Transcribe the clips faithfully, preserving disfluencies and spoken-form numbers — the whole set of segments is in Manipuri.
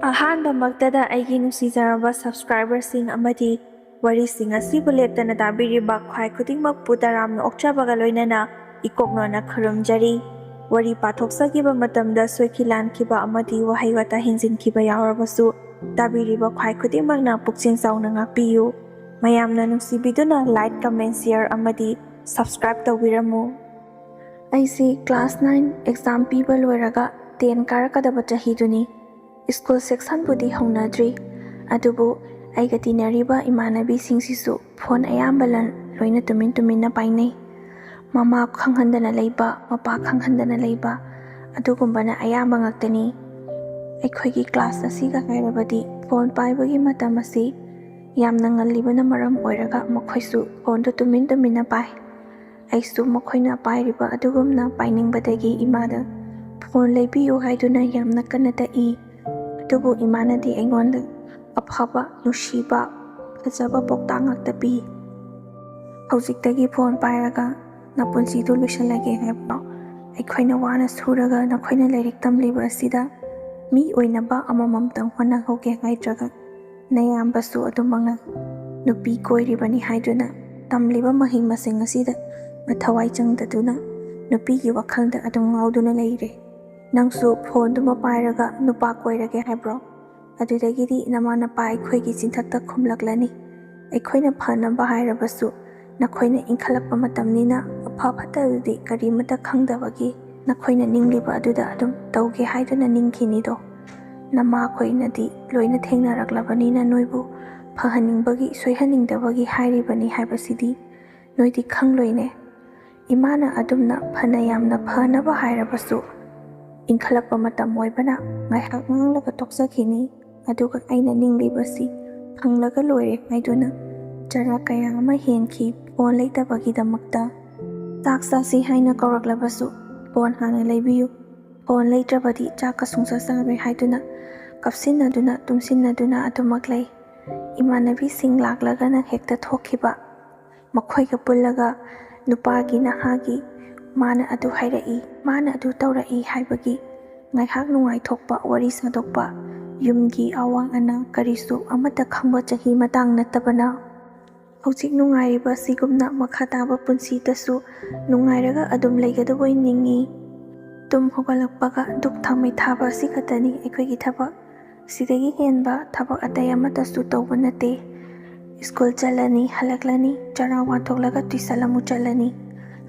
ꯑꯍꯥꯟꯕꯃꯛꯇꯗ ꯑꯩꯒꯤ ꯅꯨꯡꯁꯤꯖꯔꯕ subscriberꯁꯤꯡ ꯑꯃꯗꯤ ꯋꯥꯔꯤꯁꯤꯡ ꯑꯁꯤꯕꯨ ꯂꯦꯞꯇꯅ ꯇꯥꯕꯤꯔꯤꯕ ꯈ꯭ꯋꯥꯏ ꯈꯨꯗꯤꯡꯃꯛꯄꯨ ꯇꯔꯥꯝꯅ ꯑꯣꯛꯆꯕꯒ ꯂꯣꯏꯅꯅ ꯏꯀꯣꯛꯅꯣꯅ ꯈꯨꯔꯨꯝꯖꯔꯤ꯫ ꯋꯥꯔꯤ ꯄꯥꯊꯣꯛꯆꯈꯤꯕ ꯃꯇꯝꯗ ꯁꯣꯏꯈꯤ ꯂꯥꯟꯈꯤꯕ ꯑꯃꯗꯤ ꯋꯥꯍꯩ ꯋꯥꯇꯥ ꯍꯦꯟꯖꯤꯟꯈꯤꯕ ꯌꯥꯎꯔꯕꯁꯨ ꯇꯥꯕꯤꯔꯤꯕ ꯈ꯭ꯋꯥꯏ ꯈꯨꯗꯤꯡꯃꯛꯅ ꯄꯨꯛꯆꯦꯜ ꯆꯥꯎꯅ ꯉꯥꯛꯄꯤꯌꯨ꯫ ꯃꯌꯥꯝꯅ ꯅꯨꯡꯁꯤꯕꯤꯗꯨꯅ like, comment, share ꯑꯃꯗꯤ subscribe ꯇꯧꯕꯤꯔꯝꯃꯨ꯫ ꯑꯩꯁꯤ class nine exam ꯄꯤꯕ ꯂꯣꯏꯔꯒ ten ꯀꯥꯔꯛꯀꯗꯕ ꯆꯍꯤꯗꯨꯅꯤ꯫ School sectionꯕꯨꯗꯤ ꯍꯧꯅꯗ꯭ꯔꯤ, ꯑꯗꯨꯕꯨ ꯑꯩꯒ ꯇꯤꯟꯅꯔꯤꯕ ꯏꯃꯥꯟꯅꯕꯤꯁꯤꯡꯁꯤꯁꯨ phone ꯑꯌꯥꯝꯕ ꯂꯟ ꯂꯣꯏꯅ ꯇꯨꯃꯤꯟ ꯇꯨꯃꯤꯟꯅ ꯄꯥꯏꯅꯩ꯫ ꯃꯃꯥ ꯈꯪꯍꯟꯗꯅ ꯂꯩꯕ, ꯃꯄꯥ ꯈꯪꯍꯟꯗꯅ ꯂꯩꯕ, ꯑꯗꯨꯒꯨꯝꯕꯅ ꯑꯌꯥꯝꯕ ꯉꯥꯛꯇꯅꯤ꯫ ꯑꯩꯈꯣꯏꯒꯤ class ꯑꯁꯤꯒ ꯍꯥꯏꯔꯕꯗꯤ phone ꯄꯥꯏꯕꯒꯤ ꯃꯇꯝ ꯑꯁꯤ ꯌꯥꯝꯅ ꯉꯜꯂꯤꯕꯅ ꯃꯔꯝ ꯑꯣꯏꯔꯒ ꯃꯈꯣꯏꯁꯨ phoneꯗꯨ ꯇꯨꯃꯤꯟ ꯇꯨꯃꯤꯟꯅ ꯄꯥꯏ꯫ ꯑꯩꯁꯨ ꯃꯈꯣꯏꯅ ꯄꯥꯏꯔꯤꯕ ꯑꯗꯨꯒꯨꯝꯅ ꯄꯥꯏꯅꯤꯡꯕꯗꯒꯤ ꯏꯃꯥꯗ phone ꯂꯩꯕꯤꯌꯨ ꯍꯥꯏꯗꯨꯅ ꯌꯥꯝꯅ ꯀꯟꯅ ꯇꯛꯏ꯫ ꯑꯗꯨꯕꯨ ꯏꯃꯥꯅꯗꯤ ꯑꯩꯉꯣꯟꯗ ꯑꯐꯕ, ꯅꯨꯡꯁꯤꯕ, ꯐꯖꯕ ꯄꯥꯎꯇꯥꯛ ꯉꯥꯛꯇ ꯄꯤ꯫ "ꯍꯧꯖꯤꯛꯇꯒꯤ phone ꯄꯥꯏꯔꯒ ꯅꯄꯨꯟꯁꯤꯗꯨ ꯂꯣꯏꯁꯤꯜꯂꯒꯦ ꯍꯥꯏꯕ꯭ꯔꯣ? ꯑꯩꯈꯣꯏꯅ ꯋꯥꯅ ꯁꯨꯔꯒ ꯅꯈꯣꯏꯅ ꯂꯥꯏꯔꯤꯛ ꯇꯝꯂꯤꯕ ꯑꯁꯤꯗ ꯃꯤ ꯑꯣꯏꯅꯕ ꯑꯃꯃꯝꯇꯪ ꯍꯣꯠꯅꯍꯧꯒꯦ ꯍꯥꯏꯗ꯭ꯔꯒ ꯅꯌꯥꯝꯕꯁꯨ ꯑꯗꯨꯃꯛꯅ ꯅꯨꯄꯤ ꯀꯣꯏꯔꯤꯕꯅꯤ ꯍꯥꯏꯗꯨꯅ ꯇꯝꯂꯤꯕ ꯃꯍꯩ ꯃꯁꯤꯡ ꯑꯁꯤꯗ ꯃꯊꯋꯥꯏ ꯆꯪꯗꯗꯨꯅ ꯅꯨꯄꯤꯒꯤ ꯋꯥꯈꯜꯗ ꯑꯗꯨꯝ ꯉꯥꯎꯗꯨꯅ ꯂꯩꯔꯦ꯫ ꯅꯪꯁꯨ phoneꯗꯨꯃ ꯄꯥꯏꯔꯒ ꯅꯨꯄꯥ ꯀꯣꯏꯔꯒꯦ ꯍꯥꯏꯕ꯭ꯔꯣ? ꯑꯗꯨꯗꯒꯤꯗꯤ ꯅꯃꯥ ꯅꯄꯥ ꯑꯩꯈꯣꯏꯒꯤ ꯆꯤꯟꯊꯛꯇ ꯈꯨꯝꯂꯛꯂꯅꯤ꯫ ꯑꯩꯈꯣꯏꯅ ꯐꯅꯕ ꯍꯥꯏꯔꯕꯁꯨ ꯅꯈꯣꯏꯅ ꯏꯟꯈꯠꯂꯛꯄ ꯃꯇꯝꯅꯤꯅ ꯑꯐ ꯐꯠꯇꯗꯨꯗꯤ ꯀꯔꯤꯃꯠꯇ ꯈꯪꯗꯕꯒꯤ ꯅꯈꯣꯏꯅ ꯅꯤꯡꯂꯤꯕ ꯑꯗꯨꯗ ꯑꯗꯨꯝ ꯇꯧꯒꯦ ꯍꯥꯏꯗꯨꯅ ꯅꯤꯡꯈꯤꯅꯤꯗꯣ꯫ ꯅꯃꯥꯈꯣꯏꯅꯗꯤ ꯂꯣꯏꯅ ꯊꯦꯡꯅꯔꯛꯂꯕꯅꯤꯅ ꯅꯣꯏꯕꯨ ꯐꯍꯟꯅꯤꯡꯕꯒꯤ, ꯁꯣꯏꯍꯟꯅꯤꯡꯗꯕꯒꯤ ꯍꯥꯏꯔꯤꯕꯅꯤ ꯍꯥꯏꯕꯁꯤꯗꯤ ꯅꯣꯏꯗꯤ ꯈꯪꯂꯣꯏꯅꯦ꯫ ꯏꯃꯥꯅ ꯑꯗꯨꯝꯅ ꯐꯅ ꯌꯥꯝꯅ ꯐꯅꯕ ꯍꯥꯏꯔꯕꯁꯨ ꯏꯟꯈꯠꯂꯛꯄ ꯃꯇꯝ ꯑꯣꯏꯕꯅ ꯉꯥꯏꯍꯥꯛ ꯉꯥꯡꯂꯒ ꯇꯣꯛꯆꯈꯤꯅꯤ꯫ ꯑꯗꯨꯒ ꯑꯩꯅ ꯅꯤꯡꯂꯤꯕꯁꯤ ꯐꯪꯂꯒ ꯂꯣꯏꯔꯦ ꯍꯥꯏꯗꯨꯅ ꯆꯔꯥ ꯀꯌꯥ ꯑꯃ ꯍꯦꯟꯈꯤ phone ꯂꯩꯇꯕꯒꯤꯗꯃꯛꯇ꯫ ꯆꯥꯛ ꯆꯥꯁꯤ ꯍꯥꯏꯅ ꯀꯧꯔꯛꯂꯕꯁꯨ phone ꯍꯥꯟꯅ ꯂꯩꯕꯤꯌꯨ, phone ꯂꯩꯇ꯭ꯔꯕꯗꯤ ꯆꯥꯛꯀ ꯁꯨꯡꯆꯥ ꯆꯥꯔꯣꯏ ꯍꯥꯏꯗꯨꯅ ꯀꯞꯁꯤꯟꯅꯗꯨꯅ ꯇꯨꯝꯁꯤꯟꯅꯗꯨꯅ ꯑꯗꯨꯃꯛ ꯂꯩ꯫ ꯏꯃꯥꯟꯅꯕꯤꯁꯤꯡ ꯂꯥꯛꯂꯒꯅ ꯍꯦꯛꯇ ꯊꯣꯛꯈꯤꯕ꯫ ꯃꯈꯣꯏꯒ ꯄꯨꯜꯂꯒ ꯅꯨꯄꯥꯒꯤ, ꯅꯍꯥꯒꯤ, ꯃꯥꯅ ꯑꯗꯨ ꯍꯥꯏꯔꯛꯏ, ꯃꯥꯅ ꯑꯗꯨ ꯇꯧꯔꯛꯏ ꯍꯥꯏꯕꯒꯤ ꯉꯥꯏꯍꯥꯛ ꯅꯨꯡꯉꯥꯏꯊꯣꯛꯄ, ꯋꯥꯔꯤ ꯁꯥꯗꯣꯛꯄ, ꯌꯨꯝꯒꯤ ꯑꯋꯥ ꯑꯅꯥ ꯀꯔꯤꯁꯨ ꯑꯃꯠꯇ ꯈꯪꯕ ꯆꯍꯤ ꯃꯇꯥꯡ ꯅꯠꯇꯕꯅ, ꯍꯧꯖꯤꯛ ꯅꯨꯡꯉꯥꯏꯔꯤꯕ ꯑꯁꯤꯒꯨꯝꯅ ꯃꯈꯥ ꯇꯥꯕ ꯄꯨꯟꯁꯤꯗꯁꯨ ꯅꯨꯡꯉꯥꯏꯔꯒ ꯑꯗꯨꯝ ꯂꯩꯒꯗꯕ ꯑꯣꯏꯅ ꯅꯤꯡꯏ꯫ ꯇꯨꯝ ꯍꯧꯒꯠꯂꯛꯄꯒ ꯙꯨꯞ ꯊꯥꯎꯃꯩ ꯊꯥꯕ ꯑꯁꯤ ꯈꯛꯇꯅꯤ ꯑꯩꯈꯣꯏꯒꯤ ꯊꯕꯛ꯫ ꯁꯤꯗꯒꯤ ꯍꯦꯟꯕ ꯊꯕꯛ ꯑꯇꯩ ꯑꯃꯠꯇꯁꯨ ꯇꯧꯕ ꯅꯠꯇꯦ꯫ ꯁ꯭ꯀꯨꯜ ꯆꯠꯂꯅꯤ, ꯍꯜꯂꯛꯂꯅꯤ, ꯆꯔꯥ ꯋꯥꯟꯊꯣꯛꯂꯒ ꯇ꯭ꯌꯨꯁꯟ ꯑꯃꯨꯛ ꯆꯠꯂꯅꯤ,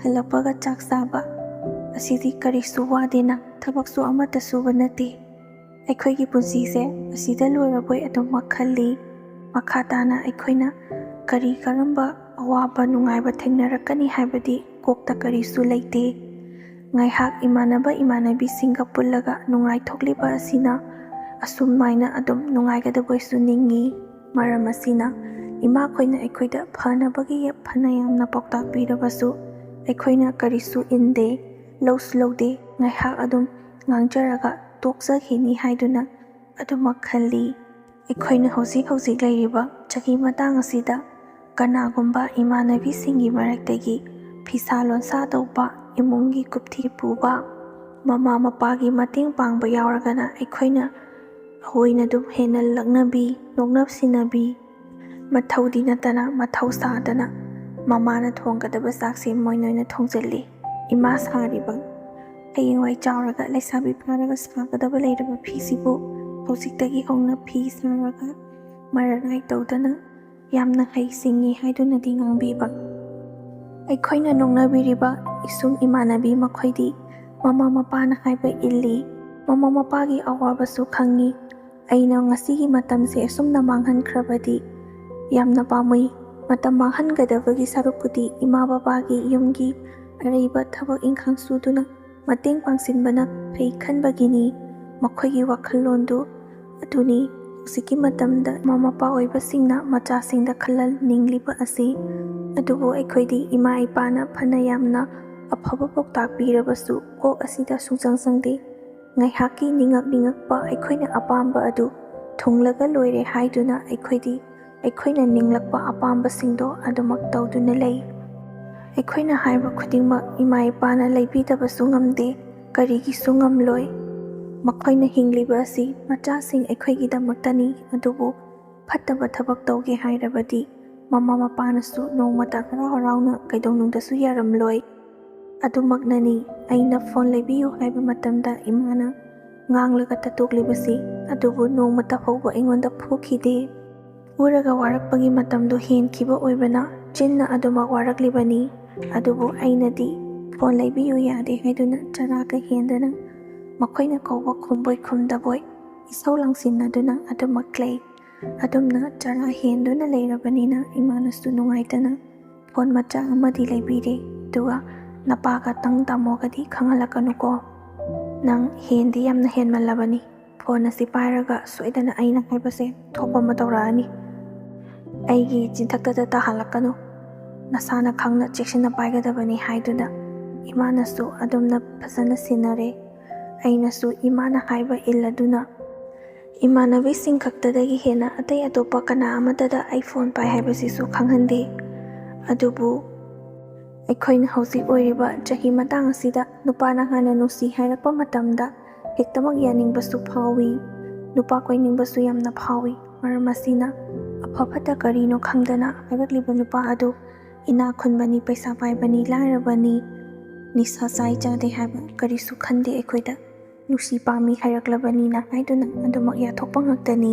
ꯍꯜꯂꯛꯄꯒ ꯆꯥꯛ ꯆꯥꯕ꯫ ꯑꯁꯤꯗꯤ ꯀꯔꯤꯁꯨ ꯋꯥꯗꯦꯅ, ꯊꯕꯛꯁꯨ ꯑꯃꯠꯇ ꯁꯨꯕ ꯅꯠꯇꯦ꯫ ꯑꯩꯈꯣꯏꯒꯤ ꯄꯨꯟꯁꯤꯁꯦ ꯑꯁꯤꯗ ꯂꯣꯏꯔꯕꯣꯏ ꯑꯗꯨꯃꯛ ꯈꯜꯂꯤ꯫ ꯃꯈꯥ ꯇꯥꯅ ꯑꯩꯈꯣꯏꯅ ꯀꯔꯤ ꯀꯔꯝꯕ ꯑꯋꯥꯕ ꯅꯨꯡꯉꯥꯏꯕ ꯊꯦꯡꯅꯔꯛꯀꯅꯤ ꯍꯥꯏꯕꯗꯤ ꯀꯣꯛꯇ ꯀꯔꯤꯁꯨ ꯂꯩꯇꯦ꯫ ꯉꯥꯏꯍꯥꯛ ꯏꯃꯥꯟꯅꯕ ꯏꯃꯥꯟꯅꯕꯤꯁꯤꯡꯒ ꯄꯨꯜꯂꯒ ꯅꯨꯡꯉꯥꯏꯊꯣꯛꯂꯤꯕ ꯑꯁꯤꯅ ꯑꯁꯨꯃꯥꯏꯅ ꯑꯗꯨꯝ ꯅꯨꯡꯉꯥꯏꯒꯗꯕꯣꯏꯁꯨ ꯅꯤꯡꯏ꯫ ꯃꯔꯝ ꯑꯁꯤꯅ ꯏꯃꯥꯈꯣꯏꯅ ꯑꯩꯈꯣꯏꯗ ꯐꯅꯕꯒꯤ ꯐꯅ ꯌꯥꯝꯅ ꯄꯥꯎꯇꯥꯛ ꯄꯤꯔꯕꯁꯨ ꯑꯩꯈꯣꯏꯅ ꯀꯔꯤꯁꯨ ꯏꯟꯗꯦ, ꯂꯧꯁꯨ ꯂꯧꯗꯦ꯫ ꯉꯥꯏꯍꯥꯛ ꯑꯗꯨꯝ ꯉꯥꯡꯖꯔꯒ ꯇꯣꯛꯆꯈꯤꯅꯤ ꯍꯥꯏꯗꯨꯅ ꯑꯗꯨꯃꯛ ꯈꯜꯂꯤ꯫ ꯑꯩꯈꯣꯏꯅ ꯍꯧꯖꯤꯛ ꯍꯧꯖꯤꯛ ꯂꯩꯔꯤꯕ ꯆꯍꯤ ꯃꯇꯥꯡ ꯑꯁꯤꯗ ꯀꯅꯥꯒꯨꯝꯕ ꯏꯃꯥꯟꯅꯕꯤꯁꯤꯡꯒꯤ ꯃꯔꯛꯇꯒꯤ ꯐꯤꯁꯥ ꯂꯣꯟꯁꯥ ꯇꯧꯕ, ꯏꯃꯨꯡꯒꯤ ꯀꯨꯞꯊꯤ ꯄꯨꯕ, ꯃꯃꯥ ꯃꯄꯥꯒꯤ ꯃꯇꯦꯡ ꯄꯥꯡꯕ ꯌꯥꯎꯔꯒꯅ ꯑꯩꯈꯣꯏꯅ ꯑꯩꯈꯣꯏꯅ ꯑꯗꯨꯝ ꯍꯦꯟꯅ ꯂꯛꯅꯕꯤ, ꯅꯣꯛꯅ ꯁꯤꯟꯅꯕꯤ, ꯃꯊꯧꯗꯤ ꯅꯠꯇꯅ ꯃꯊꯧ ꯁꯥꯗꯅ ꯃꯃꯥꯅ ꯊꯣꯡꯒꯗꯕ ꯆꯥꯛꯁꯤ ꯃꯣꯏꯅ ꯑꯣꯏꯅ ꯊꯣꯡꯖꯤꯜꯂꯤ꯫ ꯏꯃꯥ ꯁꯥꯔꯤꯕ, ꯍꯌꯦꯡꯋꯥꯏ ꯆꯥꯎꯔꯒ ꯂꯩꯁꯥꯕꯤ ꯐꯥꯔꯒ ꯁꯥꯒꯗꯕ ꯂꯩꯔꯕ ꯐꯤꯁꯤꯕꯨ ꯍꯧꯖꯤꯛꯇꯒꯤ ꯍꯧꯅ ꯐꯤ ꯁꯥꯔꯒ ꯃꯔꯥꯏ ꯇꯧꯗꯅ ꯌꯥꯝꯅ ꯍꯩ ꯁꯤꯡꯉꯤ ꯍꯥꯏꯗꯨꯅꯗꯤ ꯉꯥꯡꯕꯤꯕ꯫ ꯑꯩꯈꯣꯏꯅ ꯅꯣꯛꯅꯕꯤꯔꯤꯕ ꯏꯁꯨꯡ ꯏꯃꯥꯟꯅꯕꯤ ꯃꯈꯣꯏꯗꯤ ꯃꯃꯥ ꯃꯄꯥꯅ ꯍꯥꯏꯕ ꯏꯜꯂꯤ, ꯃꯃꯥ ꯃꯄꯥꯒꯤ ꯑꯋꯥꯕꯁꯨ ꯈꯪꯉꯤ꯫ ꯑꯩꯅ ꯉꯁꯤꯒꯤ ꯃꯇꯝꯁꯦ ꯑꯁꯨꯝꯅ ꯃꯥꯡꯍꯟꯈ꯭ꯔꯕꯗꯤ ꯌꯥꯝꯅ ꯄꯥꯝꯃꯨꯏ꯫ ꯃꯇꯝ ꯃꯥꯡꯍꯟꯒꯗꯕꯒꯤ ꯁꯔꯨꯛꯄꯨꯗꯤ ꯏꯃꯥ ꯕꯕꯥꯒꯤ ꯌꯨꯝꯒꯤ ꯑꯔꯩꯕ ꯊꯕꯛ ꯏꯪꯈꯥꯡ ꯁꯨꯗꯨꯅ ꯃꯇꯦꯡ ꯄꯥꯡꯁꯤꯟꯕꯅ ꯐꯩ ꯈꯟꯕꯒꯤꯅꯤ꯫ ꯃꯈꯣꯏꯒꯤ ꯋꯥꯈꯜꯂꯣꯟꯗꯨ ꯑꯗꯨꯅꯤ꯫ ꯍꯧꯖꯤꯛꯀꯤ ꯃꯇꯝꯗ ꯃꯃꯥ ꯃꯄꯥ ꯑꯣꯏꯕꯁꯤꯡꯅ ꯃꯆꯥꯁꯤꯡꯗ ꯈꯜꯍꯟꯅꯤꯡꯂꯤꯕ ꯑꯁꯤ꯫ ꯑꯗꯨꯕꯨ ꯑꯩꯈꯣꯏꯗꯤ ꯏꯃꯥ ꯏꯄꯥꯅ ꯐꯅ ꯌꯥꯝꯅ ꯑꯐꯕ ꯄꯥꯎꯇꯥꯛ ꯄꯤꯔꯕꯁꯨ ꯀꯣꯛ ꯑꯁꯤꯗ ꯁꯨꯡꯆꯪ ꯆꯪꯗꯦ꯫ ꯉꯥꯏꯍꯥꯛꯀꯤ ꯅꯤꯡꯉꯛ ꯅꯤꯡꯉꯛꯄ ꯑꯩꯈꯣꯏꯅ ꯑꯄꯥꯝꯕ ꯑꯗꯨ ꯊꯨꯡꯂꯒ ꯂꯣꯏꯔꯦ ꯍꯥꯏꯗꯨꯅ ꯑꯩꯈꯣꯏꯗꯤ ꯑꯩꯈꯣꯏꯅ ꯅꯤꯡꯂꯛꯄ ꯑꯄꯥꯝꯕꯁꯤꯡꯗꯣ ꯑꯗꯨꯃꯛ ꯇꯧꯗꯨꯅ ꯂꯩ꯫ ꯑꯩꯈꯣꯏꯅ ꯍꯥꯏꯕ ꯈꯨꯗꯤꯡꯃꯛ ꯏꯃꯥ ꯏꯄꯥꯅ ꯂꯩꯕꯤꯗꯕꯁꯨ ꯉꯝꯗꯦ, ꯀꯔꯤꯒꯤꯁꯨ ꯉꯝꯂꯣꯏ꯫ ꯃꯈꯣꯏꯅ ꯍꯤꯡꯂꯤꯕ ꯑꯁꯤ ꯃꯆꯥꯁꯤꯡ ꯑꯩꯈꯣꯏꯒꯤꯗꯃꯛꯇꯅꯤ, ꯑꯗꯨꯕꯨ ꯐꯠꯇꯕ ꯊꯕꯛ ꯇꯧꯒꯦ ꯍꯥꯏꯔꯕꯗꯤ ꯃꯃꯥ ꯃꯄꯥꯅꯁꯨ ꯅꯣꯡꯃꯇ ꯍꯔꯥꯎ ꯍꯔꯥꯎꯅ ꯀꯩꯗꯧꯅꯨꯡꯗꯁꯨ ꯌꯥꯔꯝꯂꯣꯏ꯫ ꯑꯗꯨꯃꯛꯅꯅꯤ, ꯑꯩꯅ ꯐꯣꯟ ꯂꯩꯕꯤꯌꯨ ꯍꯥꯏꯕ ꯃꯇꯝꯗ ꯏꯃꯥꯅ ꯉꯥꯡꯂꯒ ꯇꯠꯇꯣꯛꯂꯤꯕꯁꯤ, ꯑꯗꯨꯕꯨ ꯅꯣꯡꯃꯇ ꯐꯥꯎꯕ ꯑꯩꯉꯣꯟꯗ ꯐꯨꯈꯤꯗꯦ꯫ ꯐꯨꯔꯒ ꯋꯥꯔꯛꯄꯒꯤ ꯃꯇꯝꯗꯨ ꯍꯦꯟꯈꯤꯕ ꯑꯣꯏꯕꯅ ꯆꯤꯟꯅ ꯑꯗꯨꯃꯛ ꯋꯥꯔꯛꯂꯤꯕꯅꯤ꯫ ꯑꯗꯨꯕꯨ ꯑꯩꯅꯗꯤ ꯐꯣꯟ ꯂꯩꯕꯤꯌꯨ ꯌꯥꯗꯦ ꯍꯥꯏꯗꯨꯅ ꯆꯔꯥꯒ ꯍꯦꯟꯗꯅ ꯃꯈꯣꯏꯅ ꯀꯧꯕ ꯈꯨꯝꯕꯣꯏ ꯈꯨꯝꯗꯕꯣꯏ ꯏꯁꯧ ꯂꯥꯡꯁꯤꯟꯅꯗꯨꯅ ꯑꯗꯨꯃꯛ ꯂꯩ꯫ ꯑꯗꯨꯝꯅ ꯆꯔꯥ ꯍꯦꯟꯗꯨꯅ ꯂꯩꯔꯕꯅꯤꯅ ꯏꯃꯥꯅꯁꯨ ꯅꯨꯡꯉꯥꯏꯇꯅ ꯐꯣꯟ ꯃꯆꯥ ꯑꯃꯗꯤ ꯂꯩꯕꯤꯔꯦ꯫ ꯑꯗꯨꯒ ꯅꯄꯥꯒ ꯅꯪ ꯇꯥꯃꯣꯒꯗꯤ ꯈꯪꯍꯜꯂꯛꯀꯅꯨꯀꯣ꯫ ꯅꯪ ꯍꯦꯟꯗꯤ ꯌꯥꯝꯅ ꯍꯦꯟꯃꯜꯂꯕꯅꯤ꯫ ꯐꯣꯟ ꯑꯁꯤ ꯄꯥꯏꯔꯒ ꯁꯣꯏꯗꯅ ꯑꯩꯅ ꯍꯥꯏꯕꯁꯦ ꯊꯣꯛꯄ ꯑꯃ ꯇꯧꯔꯛꯑꯅꯤ꯫ ꯑꯩꯒꯤ ꯆꯤꯟꯊꯛꯇꯗ ꯇꯥꯍꯜꯂꯛꯀꯅꯨ꯫ ꯅꯁꯥꯅ ꯈꯪꯅ ꯆꯦꯛꯁꯤꯟꯅ ꯄꯥꯏꯒꯗꯕꯅꯤ ꯍꯥꯏꯗꯨꯅ ꯏꯃꯥꯅꯁꯨ ꯑꯗꯨꯝꯅ ꯐꯖꯅ ꯁꯤꯟꯅꯔꯦ꯫ ꯑꯩꯅꯁꯨ ꯏꯃꯥꯅ ꯍꯥꯏꯕ ꯏꯜꯂꯗꯨꯅ ꯏꯃꯥꯟꯅꯕꯤꯁꯤꯡ ꯈꯛꯇꯗꯒꯤ ꯍꯦꯟꯅ ꯑꯇꯩ ꯑꯇꯣꯞꯄ ꯀꯅꯥ ꯑꯃꯠꯇꯗ ꯑꯩ ꯐꯣꯟ ꯄꯥꯏ ꯍꯥꯏꯕꯁꯤꯁꯨ ꯈꯪꯍꯟꯗꯦ꯫ ꯑꯗꯨꯕꯨ ꯑꯩꯈꯣꯏꯅ ꯍꯧꯖꯤꯛ ꯑꯣꯏꯔꯤꯕ ꯆꯍꯤ ꯃꯇꯥꯡ ꯑꯁꯤꯗ ꯅꯨꯄꯥꯅ ꯍꯥꯟꯅ ꯅꯨꯡꯁꯤ ꯍꯥꯏꯔꯛꯄ ꯃꯇꯝꯗ ꯍꯦꯛꯇꯃꯛ ꯌꯥꯅꯤꯡꯕꯁꯨ ꯐꯥꯎꯏ, ꯅꯨꯄꯥ ꯀꯣꯏꯅꯤꯡꯕꯁꯨ ꯌꯥꯝꯅ ꯐꯥꯎꯏ꯫ ꯃꯔꯝ ꯑꯁꯤꯅ ꯑꯐ ꯐꯠꯇ ꯀꯔꯤꯅꯣ ꯈꯪꯗꯅ ꯍꯥꯏꯔꯛꯂꯤꯕ ꯅꯨꯄꯥ ꯑꯗꯨ ꯏꯅꯥꯛ ꯈꯨꯟꯕꯅꯤ, ꯄꯩꯁꯥ ꯄꯥꯏꯕꯅꯤ, ꯂꯥꯏꯔꯕꯅꯤ, ꯅꯤꯁꯥ ꯆꯥꯏ ꯆꯥꯗꯦ ꯍꯥꯏꯕ ꯀꯔꯤꯁꯨ ꯈꯟꯗꯦ꯫ ꯑꯩꯈꯣꯏꯗ ꯅꯨꯡꯁꯤ ꯄꯥꯝꯃꯤ ꯍꯥꯏꯔꯛꯂꯕꯅꯤꯅ ꯍꯥꯏꯗꯨꯅ ꯑꯗꯨꯃꯛ ꯌꯥꯊꯣꯛꯄ ꯉꯥꯛꯇꯅꯤ꯫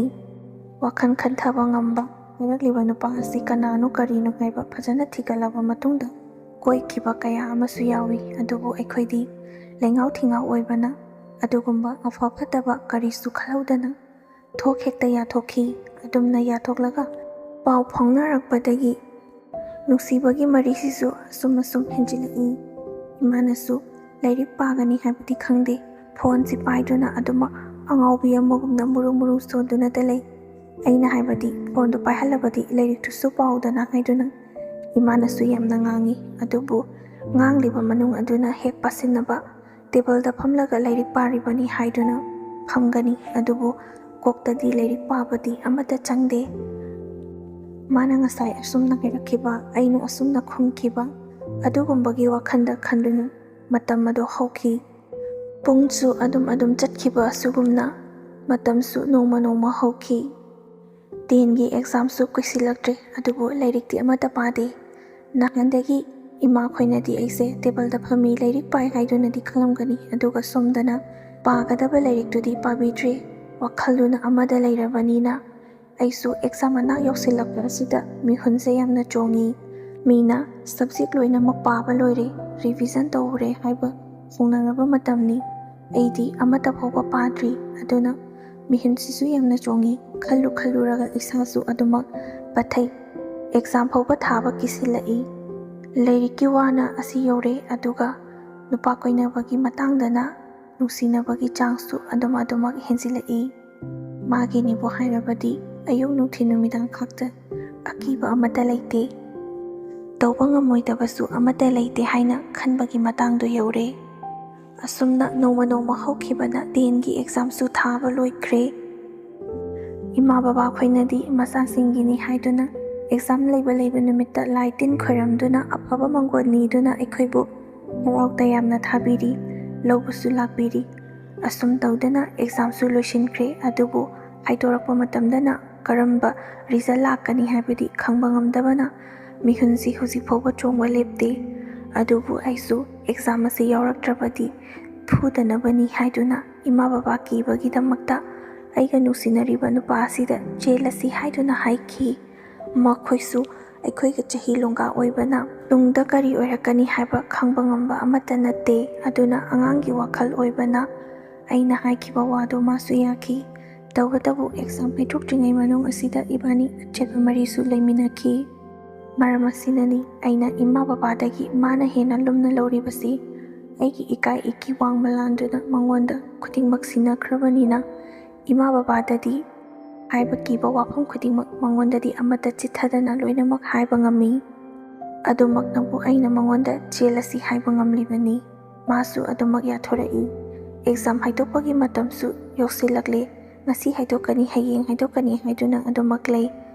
ꯋꯥꯈꯜ ꯈꯟꯊꯕ ꯉꯝꯕ ꯍꯥꯏꯔꯛꯂꯤꯕ ꯅꯨꯄꯥ ꯑꯁꯤ ꯀꯅꯥꯅꯣ ꯀꯔꯤꯅꯣ ꯍꯥꯏꯕ ꯐꯖꯅ ꯊꯤꯒꯠꯂꯕ ꯃꯇꯨꯡꯗ ꯀꯣꯏꯈꯤꯕ ꯀꯌꯥ ꯑꯃꯁꯨ ꯌꯥꯎꯏ꯫ ꯑꯗꯨꯕꯨ ꯑꯩꯈꯣꯏꯗꯤ ꯂꯩꯉꯥꯎ ꯊꯤꯉꯥꯎ ꯑꯣꯏꯕꯅ ꯑꯗꯨꯒꯨꯝꯕ ꯑꯐ ꯐꯠꯇꯕ ꯀꯔꯤꯁꯨ ꯈꯜꯍꯧꯗꯅ ꯊꯣꯛ ꯍꯦꯛꯇ ꯌꯥꯊꯣꯛꯈꯤ꯫ ꯑꯗꯨꯝꯅ ꯌꯥꯊꯣꯛꯂꯒ ꯄꯥꯎ ꯐꯥꯎꯅꯔꯛꯄꯗꯒꯤ ꯅꯨꯡꯁꯤꯕꯒꯤ ꯃꯔꯤꯁꯤꯁꯨ ꯑꯁꯨꯝ ꯑꯁꯨꯝ ꯍꯦꯟꯖꯤꯜꯂꯛꯏ꯫ ꯏꯃꯥꯅꯁꯨ ꯂꯥꯏꯔꯤꯛ ꯄꯥꯒꯅꯤ ꯍꯥꯏꯕꯗꯤ ꯈꯪꯗꯦ, ꯐꯣꯟꯁꯤ ꯄꯥꯏꯗꯨꯅ ꯑꯗꯨꯃꯛ ꯑꯉꯥꯎꯕꯤ ꯑꯃꯒꯨꯝꯅ ꯃꯨꯔꯨ ꯃꯨꯔꯨ ꯆꯣꯟꯗꯨꯅꯇ ꯂꯩ꯫ ꯑꯩꯅ ꯍꯥꯏꯕꯗꯤ ꯐꯣꯟꯗꯨ ꯄꯥꯏꯍꯜꯂꯕꯗꯤ ꯂꯥꯏꯔꯤꯛꯇꯨꯁꯨ ꯄꯥꯎꯗꯅ ꯍꯥꯏꯗꯨꯅ ꯏꯃꯥꯅꯁꯨ ꯌꯥꯝꯅ ꯉꯥꯡꯉꯤ꯫ ꯑꯗꯨꯕꯨ ꯉꯥꯡꯂꯤꯕ ꯃꯅꯨꯡ ꯑꯗꯨꯅ ꯍꯦꯛ ꯄꯥꯁꯤꯟꯅꯕ ꯇꯦꯕꯜꯗ ꯐꯝꯂꯒ ꯂꯥꯏꯔꯤꯛ ꯄꯥꯔꯤꯕꯅꯤ ꯍꯥꯏꯗꯨꯅ ꯐꯝꯒꯅꯤ꯫ ꯑꯗꯨꯕꯨ ꯀꯣꯛꯇꯗꯤ ꯂꯥꯏꯔꯤꯛ ꯄꯥꯕꯗꯤ ꯑꯃꯠꯇ ꯆꯪꯗꯦ꯫ ꯃꯥꯅ ꯉꯁꯥꯏ ꯑꯁꯨꯝꯅ ꯍꯥꯏꯔꯛꯈꯤꯕ, ꯑꯩꯅ ꯑꯁꯨꯝꯅ ꯈꯨꯝꯈꯤꯕ, ꯑꯗꯨꯒꯨꯝꯕꯒꯤ ꯋꯥꯈꯜꯗ ꯈꯟꯗꯨꯅ ꯃꯇꯝ ꯑꯗꯨ ꯍꯧꯈꯤ꯫ ꯄꯨꯡꯁꯨ ꯑꯗꯨꯝ ꯑꯗꯨꯝ ꯆꯠꯈꯤꯕ ꯑꯁꯤꯒꯨꯝꯅ ꯃꯇꯝꯁꯨ ꯅꯣꯡꯃ ꯅꯣꯡꯃ ꯍꯧꯈꯤ꯫ ꯇꯦꯟꯒꯤ ꯑꯦꯛꯖꯥꯝꯁꯨ ꯀꯨꯏꯁꯤꯜꯂꯛꯇ꯭ꯔꯦ, ꯑꯗꯨꯕꯨ ꯂꯥꯏꯔꯤꯛꯇꯤ ꯑꯃꯠꯇ ꯄꯥꯗꯦ꯫ ꯅꯍꯥꯟꯗꯒꯤ ꯏꯃꯥꯈꯣꯏꯅꯗꯤ ꯑꯩꯁꯦ ꯇꯦꯕꯜꯗ ꯐꯝꯃꯤ, ꯂꯥꯏꯔꯤꯛ ꯄꯥꯏ ꯍꯥꯏꯗꯨꯅꯗꯤ ꯈꯜꯂꯝꯒꯅꯤ, ꯑꯗꯨꯒ ꯁꯣꯝꯗꯅ ꯄꯥꯒꯗꯕ ꯂꯥꯏꯔꯤꯛꯇꯨꯗꯤ ꯄꯥꯕꯤꯗ꯭ꯔꯦ꯫ ꯋꯥꯈꯜꯗꯨꯅ ꯑꯃꯗ ꯂꯩꯔꯕꯅꯤꯅ ꯑꯩꯁꯨ ꯑꯦꯛꯖꯥꯝ ꯃꯅꯥꯛ ꯌꯧꯁꯤꯜꯂꯛꯄ ꯑꯁꯤꯗ ꯃꯤꯍꯨꯟꯁꯦ ꯌꯥꯝꯅ ꯆꯣꯡꯉꯤ꯫ ꯃꯤꯅ ꯁꯕꯖꯦꯛ ꯂꯣꯏꯅꯃꯛ ꯄꯥꯕ ꯂꯣꯏꯔꯦ, ꯔꯤꯚꯤꯖꯟ ꯇꯧꯔꯦ ꯍꯥꯏꯕ ꯐꯣꯡꯅꯔꯕ ꯃꯇꯝꯅꯤ꯫ ꯑꯩꯗꯤ ꯑꯃꯠꯇ ꯐꯥꯎꯕ ꯄꯥꯗ꯭ꯔꯤ, ꯑꯗꯨꯅ ꯃꯤꯍꯨꯟꯁꯤꯁꯨ ꯌꯥꯝꯅ ꯆꯣꯡꯉꯤ꯫ ꯈꯜꯂꯨ ꯈꯜꯂꯨꯔꯒ ꯏꯁꯥꯁꯨ ꯑꯗꯨꯃꯛ ꯄꯠꯊꯩ꯫ ꯑꯦꯛꯖꯥꯝ ꯐꯥꯎꯕ ꯊꯥꯕ ꯀꯤꯁꯤꯜꯂꯛꯏ꯫ ꯂꯥꯏꯔꯤꯛꯀꯤ ꯋꯥꯅ ꯑꯁꯤ ꯌꯧꯔꯦ, ꯑꯗꯨꯒ ꯅꯨꯄꯥ ꯀꯣꯏꯅꯕꯒꯤ ꯃꯇꯥꯡꯗꯅ ꯅꯨꯡꯁꯤꯅꯕꯒꯤ ꯆꯥꯡꯁꯨ ꯑꯗꯨꯝ ꯑꯗꯨꯃꯛ ꯍꯦꯟꯖꯤꯜꯂꯛꯏ꯫ ꯃꯥꯒꯤꯅꯤꯕꯨ ꯍꯥꯏꯔꯕꯗꯤ ꯑꯌꯨꯛ ꯅꯨꯡꯊꯤꯜ ꯅꯨꯃꯤꯗꯥꯡ ꯈꯛꯇ ꯑꯀꯤꯕ ꯑꯃꯠꯇ ꯂꯩꯇꯦ꯫ ꯇꯧꯕ ꯉꯝꯃꯣꯏꯗꯕꯁꯨ ꯑꯃꯠꯇ ꯂꯩꯇꯦ ꯍꯥꯏꯅ ꯈꯟꯕꯒꯤ ꯃꯇꯥꯡꯗꯨ ꯌꯧꯔꯦ꯫ ꯑꯁꯨꯝꯅ ꯅꯣꯡꯃ ꯅꯣꯡꯃ ꯍꯧꯈꯤꯕꯅ ꯇꯦꯟꯒꯤ ꯑꯦꯛꯖꯥꯝꯁꯨ ꯊꯥꯕ ꯂꯣꯏꯈ꯭ꯔꯦ꯫ ꯏꯃꯥ ꯕꯕꯥ ꯈꯣꯏꯅꯗꯤ ꯃꯆꯥꯁꯤꯡꯒꯤꯅꯤ ꯍꯥꯏꯗꯨꯅ ꯑꯦꯛꯖꯥꯝ ꯂꯩꯕ ꯂꯩꯕ ꯅꯨꯃꯤꯠꯇ ꯂꯥꯏ ꯇꯤꯟ ꯈꯣꯏꯔꯝꯗꯨꯅ ꯑꯐꯕ ꯃꯪꯒꯣꯜ ꯅꯤꯗꯨꯅ ꯑꯩꯈꯣꯏꯕꯨ ꯍꯔꯥꯎ ꯇꯌꯥꯝꯅ ꯊꯥꯕꯤꯔꯤ, ꯂꯧꯕꯁꯨ ꯂꯥꯛꯄꯤꯔꯤ꯫ ꯑꯁꯨꯝ ꯇꯧꯗꯅ ꯑꯦꯛꯖꯥꯝꯁꯨ ꯂꯣꯏꯁꯤꯟꯈ꯭ꯔꯦ, ꯑꯗꯨꯕꯨ ꯍꯥꯏꯗꯣꯔꯛꯄ ꯃꯇꯝꯗꯅ ꯀꯔꯝꯕ ꯔꯤꯖꯜ ꯂꯥꯛꯀꯅꯤ ꯍꯥꯏꯕꯗꯤ ꯈꯪꯕ ꯉꯝꯗꯕꯅ ꯃꯤꯍꯨꯟꯁꯤ ꯍꯧꯖꯤꯛ ꯐꯥꯎꯕ ꯆꯣꯡꯕ ꯂꯦꯞꯇꯦ꯫ ꯑꯗꯨꯕꯨ ꯑꯩꯁꯨ ꯑꯦꯛꯖꯥꯝ ꯑꯁꯤ ꯌꯥꯎꯔꯛꯇ꯭ꯔꯕꯗꯤ ꯐꯨꯗꯅꯕꯅꯤ ꯍꯥꯏꯗꯨꯅ ꯏꯃꯥ ꯕꯕꯥ ꯀꯤꯕꯒꯤꯗꯃꯛꯇ ꯑꯩꯒ ꯅꯨꯡꯁꯤꯅꯔꯤꯕ ꯅꯨꯄꯥ ꯑꯁꯤꯗ ꯆꯦꯜꯂꯁꯤ ꯍꯥꯏꯗꯨꯅ ꯍꯥꯏꯈꯤ꯫ ꯃꯈꯣꯏꯁꯨ ꯑꯩꯈꯣꯏꯒ ꯆꯍꯤ ꯂꯣꯡꯒꯥ ꯑꯣꯏꯕꯅ ꯇꯨꯡꯗ ꯀꯔꯤ ꯑꯣꯏꯔꯛꯀꯅꯤ ꯍꯥꯏꯕ ꯈꯪꯕ ꯉꯝꯕ ꯑꯃꯠꯇ ꯅꯠꯇꯦ꯫ ꯑꯗꯨꯅ ꯑꯉꯥꯡꯒꯤ ꯋꯥꯈꯜ ꯑꯣꯏꯕꯅ ꯑꯩꯅ ꯍꯥꯏꯈꯤꯕ ꯋꯥꯗꯨ ꯃꯥꯁꯨ ꯌꯥꯈꯤ꯫ ꯇꯧꯕꯇꯕꯨ ꯑꯦꯛꯖꯥꯝ ꯍꯥꯏꯗꯣꯛꯇ꯭ꯔꯤꯉꯩ ꯃꯅꯨꯡ ꯑꯁꯤꯗ ꯏꯕꯥꯅꯤ ꯑꯆꯦꯠꯄ ꯃꯔꯤꯁꯨ ꯂꯩꯃꯤꯟꯅꯈꯤ꯫ ꯃꯔꯝ ꯑꯁꯤꯅꯅꯤ ꯑꯩꯅ ꯏꯃꯥ ꯕꯕꯥꯗꯒꯤ ꯃꯥꯅ ꯍꯦꯟꯅ ꯂꯨꯝꯅ ꯂꯧꯔꯤꯕꯁꯤ꯫ ꯑꯩꯒꯤ ꯏꯀꯥꯏ ꯏꯀꯤ ꯋꯥꯡꯃ ꯂꯥꯟꯗꯨꯅ ꯃꯉꯣꯟꯗ ꯈꯨꯗꯤꯡꯃꯛ ꯁꯤꯟꯅꯈ꯭ꯔꯕꯅꯤꯅ ꯏꯃꯥ ꯕꯕꯥꯗꯗꯤ ꯍꯥꯏꯕ ꯀꯤꯕ ꯋꯥꯐꯝ ꯈꯨꯗꯤꯡꯃꯛ ꯃꯉꯣꯟꯗꯗꯤ ꯑꯃꯠꯇ ꯆꯤꯠꯊꯗꯅ ꯂꯣꯏꯅꯃꯛ ꯍꯥꯏꯕ ꯉꯝꯃꯤ꯫ ꯑꯗꯨꯃꯛꯅꯕꯨ ꯑꯩꯅ ꯃꯉꯣꯟꯗ ꯆꯦꯜꯂꯁꯤ ꯍꯥꯏꯕ ꯉꯝꯂꯤꯕꯅꯤ꯫ ꯃꯥꯁꯨ ꯑꯗꯨꯃꯛ ꯌꯥꯊꯣꯔꯛꯏ꯫ ꯑꯦꯛꯖꯥꯝ ꯍꯥꯏꯗꯣꯛꯄꯒꯤ ꯃꯇꯝꯁꯨ ꯌꯧꯁꯤꯜꯂꯛꯂꯦ꯫ ꯉꯁꯤ ꯍꯥꯏꯗꯣꯛꯀꯅꯤ, ꯍꯌꯦꯡ ꯍꯥꯏꯗꯣꯛꯀꯅꯤ ꯍꯥꯏꯗꯨꯅ ꯑꯗꯨꯃꯛ ꯂꯩ꯫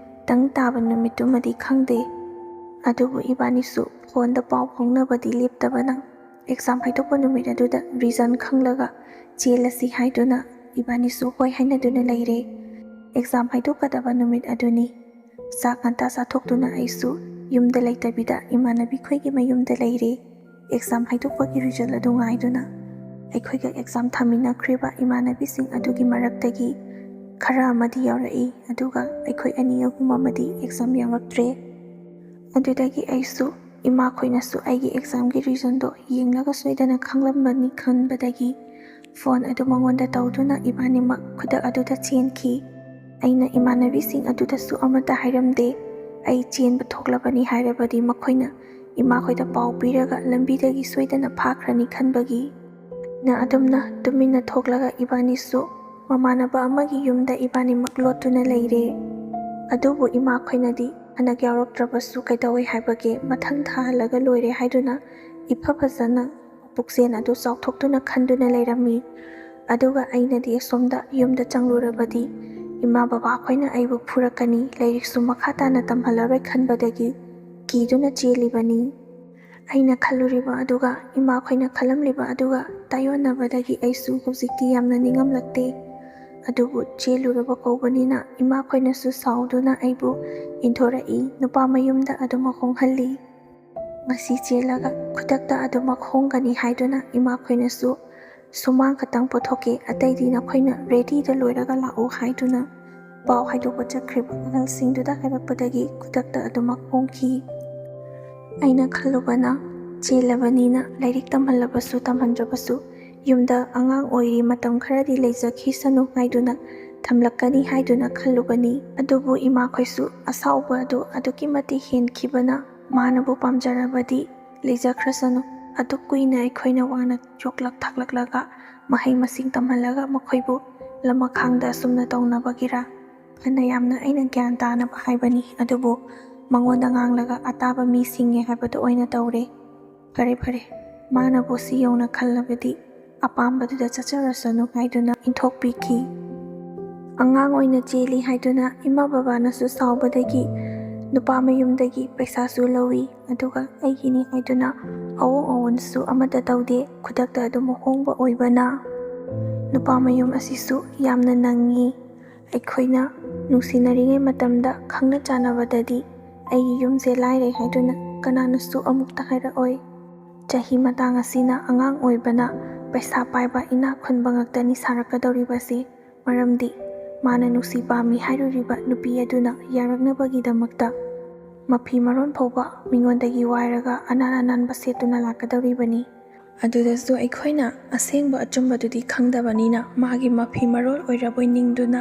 ꯇꯪ ꯇꯥꯕ ꯅꯨꯃꯤꯠꯇꯨꯃꯗꯤ ꯈꯪꯗꯦ꯫ ꯑꯗꯨꯕꯨ ꯏꯕꯥꯅꯤꯁꯨ ꯐꯣꯟꯗ ꯄꯥꯎ ꯐꯥꯎꯅꯕꯗꯤ ꯂꯦꯞꯇꯕꯅ ꯑꯦꯛꯖꯥꯝ ꯍꯥꯏꯗꯣꯛꯄ ꯅꯨꯃꯤꯠ ꯑꯗꯨꯗ ꯔꯤꯖꯟ ꯈꯪꯂꯒ ꯆꯦꯜꯂꯁꯤ ꯍꯥꯏꯗꯨꯅ ꯏꯕꯥꯅꯤꯁꯨ ꯍꯣꯏ ꯍꯥꯏꯅꯗꯨꯅ ꯂꯩꯔꯦ꯫ ꯑꯦꯛꯖꯥꯝ ꯍꯥꯏꯗꯣꯛꯀꯗꯕ ꯅꯨꯃꯤꯠ ꯑꯗꯨꯅꯤ꯫ ꯆꯥꯛ ꯉꯟꯇꯥ ꯆꯥꯊꯣꯛꯇꯨꯅ ꯑꯩꯁꯨ ꯌꯨꯝꯗ ꯂꯩꯇꯕꯤꯗ ꯏꯃꯥꯟꯅꯕꯤꯈꯣꯏꯒꯤ ꯃꯌꯨꯝꯗ ꯂꯩꯔꯦ꯫ ꯑꯦꯛꯖꯥꯝ ꯍꯥꯏꯗꯣꯛꯄꯒꯤ ꯔꯤꯖꯜ ꯑꯗꯨ ꯉꯥꯏꯗꯨꯅ꯫ ꯑꯩꯈꯣꯏꯒ ꯑꯦꯛꯖꯥꯝ ꯊꯥꯃꯤꯟꯅꯈ꯭ꯔꯤꯕ ꯏꯃꯥꯟꯅꯕꯤꯁꯤꯡ ꯑꯗꯨꯒꯤ ꯃꯔꯛꯇꯒꯤ ꯈꯔ ꯑꯃꯗꯤ ꯌꯥꯎꯔꯛꯏ, ꯑꯗꯨꯒ ꯑꯩꯈꯣꯏ ꯑꯅꯤ ꯑꯍꯨꯝ ꯑꯃꯗꯤ ꯑꯦꯛꯖꯥꯝ ꯌꯥꯎꯔꯛꯇ꯭ꯔꯦ꯫ ꯑꯗꯨꯗꯒꯤ ꯑꯩꯁꯨ, ꯏꯃꯥꯈꯣꯏꯅꯁꯨ ꯑꯩꯒꯤ ꯑꯦꯛꯖꯥꯝꯒꯤ ꯔꯤꯖꯟꯗꯣ ꯌꯦꯡꯂꯒ ꯁꯣꯏꯗꯅ ꯈꯪꯂꯝꯃꯅꯤ ꯈꯟꯕꯗꯒꯤ ꯐꯣꯟ ꯑꯗꯨ ꯃꯉꯣꯟꯗ ꯇꯧꯗꯨꯅ ꯏꯕꯥꯅꯤꯃꯛ ꯈꯨꯗꯛ ꯑꯗꯨꯗ ꯆꯦꯟꯈꯤ꯫ ꯑꯩꯅ ꯏꯃꯥꯟꯅꯕꯤꯁꯤꯡ ꯑꯗꯨꯗꯁꯨ ꯑꯃꯠꯇ ꯍꯥꯏꯔꯝꯗꯦ꯫ ꯑꯩ ꯆꯦꯟꯕ ꯊꯣꯛꯂꯕꯅꯤ ꯍꯥꯏꯔꯕꯗꯤ ꯃꯈꯣꯏꯅ ꯏꯃꯥꯈꯣꯏꯗ ꯄꯥꯎ ꯄꯤꯔꯒ ꯂꯝꯕꯤꯗꯒꯤ ꯁꯣꯏꯗꯅ ꯐꯥꯈ꯭ꯔꯅꯤ ꯈꯟꯕꯒꯤ꯫ ꯅ ꯑꯗꯨꯝꯅ ꯇꯨꯃꯤꯟꯅ ꯊꯣꯛꯂꯒ ꯏꯕꯥꯅꯤꯁꯨ ꯃꯃꯥꯟꯅꯕ ꯑꯃꯒꯤ ꯌꯨꯝꯗ ꯏꯕꯥꯅꯤꯃꯛ ꯂꯣꯠꯇꯨꯅ ꯂꯩꯔꯦ꯫ ꯑꯗꯨꯕꯨ ꯏꯃꯥꯈꯣꯏꯅꯗꯤ ꯍꯟꯗꯛ ꯌꯥꯎꯔꯛꯇ꯭ꯔꯕꯁꯨ ꯀꯩꯗꯧꯋꯦ ꯍꯥꯏꯕꯒꯦ, ꯃꯊꯪ ꯊꯥꯍꯜꯂꯒ ꯂꯣꯏꯔꯦ ꯍꯥꯏꯗꯨꯅ ꯏꯐ ꯐꯖꯅ ꯄꯨꯛꯆꯦꯜ ꯑꯗꯨ ꯆꯥꯎꯊꯣꯛꯇꯨꯅ ꯈꯟꯗꯨꯅ ꯂꯩꯔꯝꯃꯤ꯫ ꯑꯗꯨꯒ ꯑꯩꯅꯗꯤ ꯑꯁꯣꯝꯗ ꯌꯨꯝꯗ ꯆꯪꯂꯨꯔꯕꯗꯤ ꯏꯃꯥ ꯕꯕꯥ ꯑꯩꯈꯣꯏꯅ ꯑꯩꯕꯨ ꯐꯨꯔꯛꯀꯅꯤ, ꯂꯥꯏꯔꯤꯛꯁꯨ ꯃꯈꯥ ꯇꯥꯅ ꯇꯝꯍꯜꯂꯔꯣꯏ ꯈꯟꯕꯗꯒꯤ ꯀꯤꯗꯨꯅ ꯆꯦꯜꯂꯤꯕꯅꯤ꯫ ꯑꯩꯅ ꯈꯜꯂꯨꯔꯤꯕ ꯑꯗꯨꯒ ꯏꯃꯥꯈꯣꯏꯅ ꯈꯜꯂꯝꯂꯤꯕ ꯑꯗꯨꯒ ꯇꯥꯏꯌꯣꯟꯅꯕꯗꯒꯤ ꯑꯩꯁꯨ ꯍꯧꯖꯤꯛꯇꯤ ꯌꯥꯝꯅ ꯅꯤꯡꯉꯝꯂꯛꯇꯦ꯫ ꯑꯗꯨꯕꯨ ꯆꯦꯜꯂꯨꯔꯕ ꯀꯧꯕꯅꯤꯅ ꯏꯃꯥꯈꯣꯏꯅꯁꯨ ꯁꯥꯎꯗꯨꯅ ꯑꯩꯕꯨ ꯏꯟꯊꯣꯔꯛꯏ, ꯅꯨꯄꯥ ꯃꯌꯨꯝꯗ ꯑꯗꯨꯃꯛ ꯍꯣꯡꯍꯜꯂꯤ꯫ ꯉꯁꯤ ꯆꯦꯜꯂꯒ ꯈꯨꯗꯛꯇ ꯑꯗꯨꯃꯛ ꯍꯣꯡꯒꯅꯤ ꯍꯥꯏꯗꯨꯅ ꯏꯃꯥꯈꯣꯏꯅꯁꯨ ꯁꯨꯃꯥꯡ ꯈꯛꯇꯪ ꯄꯨꯊꯣꯛꯀꯦ, ꯑꯇꯩꯗꯤ ꯅꯈꯣꯏꯅ ꯔꯦꯗꯤꯗ ꯂꯣꯏꯔꯒ ꯂꯥꯛꯎ ꯍꯥꯏꯗꯨꯅ ꯄꯥꯎ ꯍꯥꯏꯗꯣꯛꯄ ꯆꯠꯈ꯭ꯔꯤꯕ ꯑꯍꯜꯁꯤꯡꯗꯨꯗ ꯍꯥꯏꯔꯛꯄꯗꯒꯤ ꯈꯨꯗꯛꯇ ꯑꯗꯨꯃꯛ ꯍꯣꯡꯈꯤ꯫ ꯑꯩꯅ ꯈꯜꯂꯨꯕꯅ, ꯆꯦꯜꯂꯕꯅꯤꯅ ꯂꯥꯏꯔꯤꯛ ꯇꯝꯍꯜꯂꯕꯁꯨ ꯇꯝꯍꯟꯗ꯭ꯔꯕꯁꯨ ꯌꯨꯝꯗ ꯑꯉꯥꯡ ꯑꯣꯏꯔꯤ, ꯃꯇꯝ ꯈꯔꯗꯤ ꯂꯩꯖꯈꯤꯁꯅꯨ ꯍꯥꯏꯗꯨꯅ ꯊꯝꯂꯛꯀꯅꯤ ꯍꯥꯏꯗꯨꯅ ꯈꯜꯂꯨꯕꯅꯤ꯫ ꯑꯗꯨꯕꯨ ꯏꯃꯥꯈꯣꯏꯁꯨ ꯑꯁꯥꯎꯕ ꯑꯗꯨ ꯑꯗꯨꯛꯀꯤ ꯃꯇꯤꯛ ꯍꯦꯟꯈꯤꯕꯅ, ꯃꯥꯅꯕꯨ ꯄꯥꯝꯖꯔꯕꯗꯤ ꯂꯩꯖꯈ꯭ꯔꯁꯅꯨ, ꯑꯗꯨꯛ ꯀꯨꯏꯅ ꯑꯩꯈꯣꯏꯅ ꯋꯥꯅ ꯌꯣꯛꯂꯛ ꯊꯥꯛꯂꯛꯂꯒ ꯃꯍꯩ ꯃꯁꯤꯡ ꯇꯝꯍꯜꯂꯒ ꯃꯈꯣꯏꯕꯨ ꯂꯃꯈꯥꯡꯗ ꯑꯁꯨꯝꯅ ꯇꯧꯅꯕꯒꯤꯔꯥ? ꯐꯅ ꯌꯥꯝꯅ ꯑꯩꯅ ꯒ꯭ꯌꯥꯟ ꯇꯥꯅꯕ ꯍꯥꯏꯕꯅꯤ, ꯑꯗꯨꯕꯨ ꯃꯉꯣꯟꯗ ꯉꯥꯡꯂꯒ ꯑꯇꯥꯕ ꯃꯤ ꯁꯤꯡꯉꯦ ꯍꯥꯏꯕꯗꯨ ꯑꯣꯏꯅ ꯇꯧꯔꯦ꯫ ꯐꯔꯦ, ꯐꯔꯦ, ꯃꯥꯅꯕꯨ ꯁꯤ ꯌꯧꯅ ꯈꯜꯂꯕꯗꯤ ꯑꯄꯥꯝꯕꯗꯨꯗ ꯆꯠꯆꯔꯁꯅꯨ ꯍꯥꯏꯗꯨꯅ ꯏꯟꯊꯣꯛꯄꯤꯈꯤ꯫ ꯑꯉꯥꯡ ꯑꯣꯏꯅ ꯆꯦꯜꯂꯤ ꯍꯥꯏꯗꯨꯅ ꯏꯃꯥ ꯕꯕꯥꯅꯁꯨ ꯁꯥꯎꯕꯗꯒꯤ ꯅꯨꯄꯥ ꯃꯌꯨꯝꯗꯒꯤ ꯄꯩꯁꯥꯁꯨ ꯂꯧꯏ, ꯑꯗꯨꯒ ꯑꯩꯒꯤꯅꯤ ꯍꯥꯏꯗꯨꯅ ꯑꯑꯣꯟ ꯑꯑꯣꯟꯁꯨ ꯑꯃꯠꯇ ꯇꯧꯗꯦ꯫ ꯈꯨꯗꯛꯇ ꯑꯗꯨꯝ ꯑꯍꯣꯡꯕ ꯑꯣꯏꯕꯅ ꯅꯨꯄꯥ ꯃꯌꯨꯝ ꯑꯁꯤꯁꯨ ꯌꯥꯝꯅ ꯅꯪꯉꯤ꯫ ꯑꯩꯈꯣꯏꯅ ꯅꯨꯡꯁꯤꯅꯔꯤꯉꯩ ꯃꯇꯝꯗ ꯈꯪꯅ ꯆꯥꯟꯅꯕꯗꯗꯤ ꯑꯩꯒꯤ ꯌꯨꯝꯁꯦ ꯂꯥꯏꯔꯩ ꯍꯥꯏꯗꯨꯅ ꯀꯅꯥꯅꯁꯨ ꯑꯃꯨꯛꯇ ꯍꯥꯏꯔꯛꯑꯣꯏ꯫ ꯆꯍꯤ ꯃꯇꯥꯡ ꯑꯁꯤꯅ ꯑꯉꯥꯡ ꯑꯣꯏꯕꯅ ꯄꯩꯁꯥ ꯄꯥꯏꯕ ꯏꯅꯥꯛ ꯈꯨꯟꯕ ꯉꯥꯛꯇꯅꯤ ꯁꯥꯔꯛꯀꯗꯧꯔꯤꯕꯁꯤ꯫ ꯃꯔꯝꯗꯤ ꯃꯥꯅ ꯅꯨꯡꯁꯤ ꯄꯥꯝꯃꯤ ꯍꯥꯏꯔꯨꯔꯤꯕ ꯅꯨꯄꯤ ꯑꯗꯨꯅ ꯌꯥꯔꯛꯅꯕꯒꯤꯗꯃꯛꯇ ꯃꯐꯤ ꯃꯔꯣꯟ ꯐꯥꯎꯕ ꯃꯤꯉꯣꯟꯗꯒꯤ ꯋꯥꯏꯔꯒ ꯑꯅꯥꯟ ꯑꯅꯥꯟꯕ ꯁꯦꯠꯇꯨꯅ ꯂꯥꯛꯀꯗꯧꯔꯤꯕꯅꯤ꯫ ꯑꯗꯨꯗꯁꯨ ꯑꯩꯈꯣꯏꯅ ꯑꯁꯦꯡꯕ ꯑꯆꯨꯝꯕꯗꯨꯗꯤ ꯈꯪꯗꯕꯅꯤꯅ ꯃꯥꯒꯤ ꯃꯐꯤ ꯃꯔꯣꯜ ꯑꯣꯏꯔꯕꯣꯏ ꯅꯤꯡꯗꯨꯅ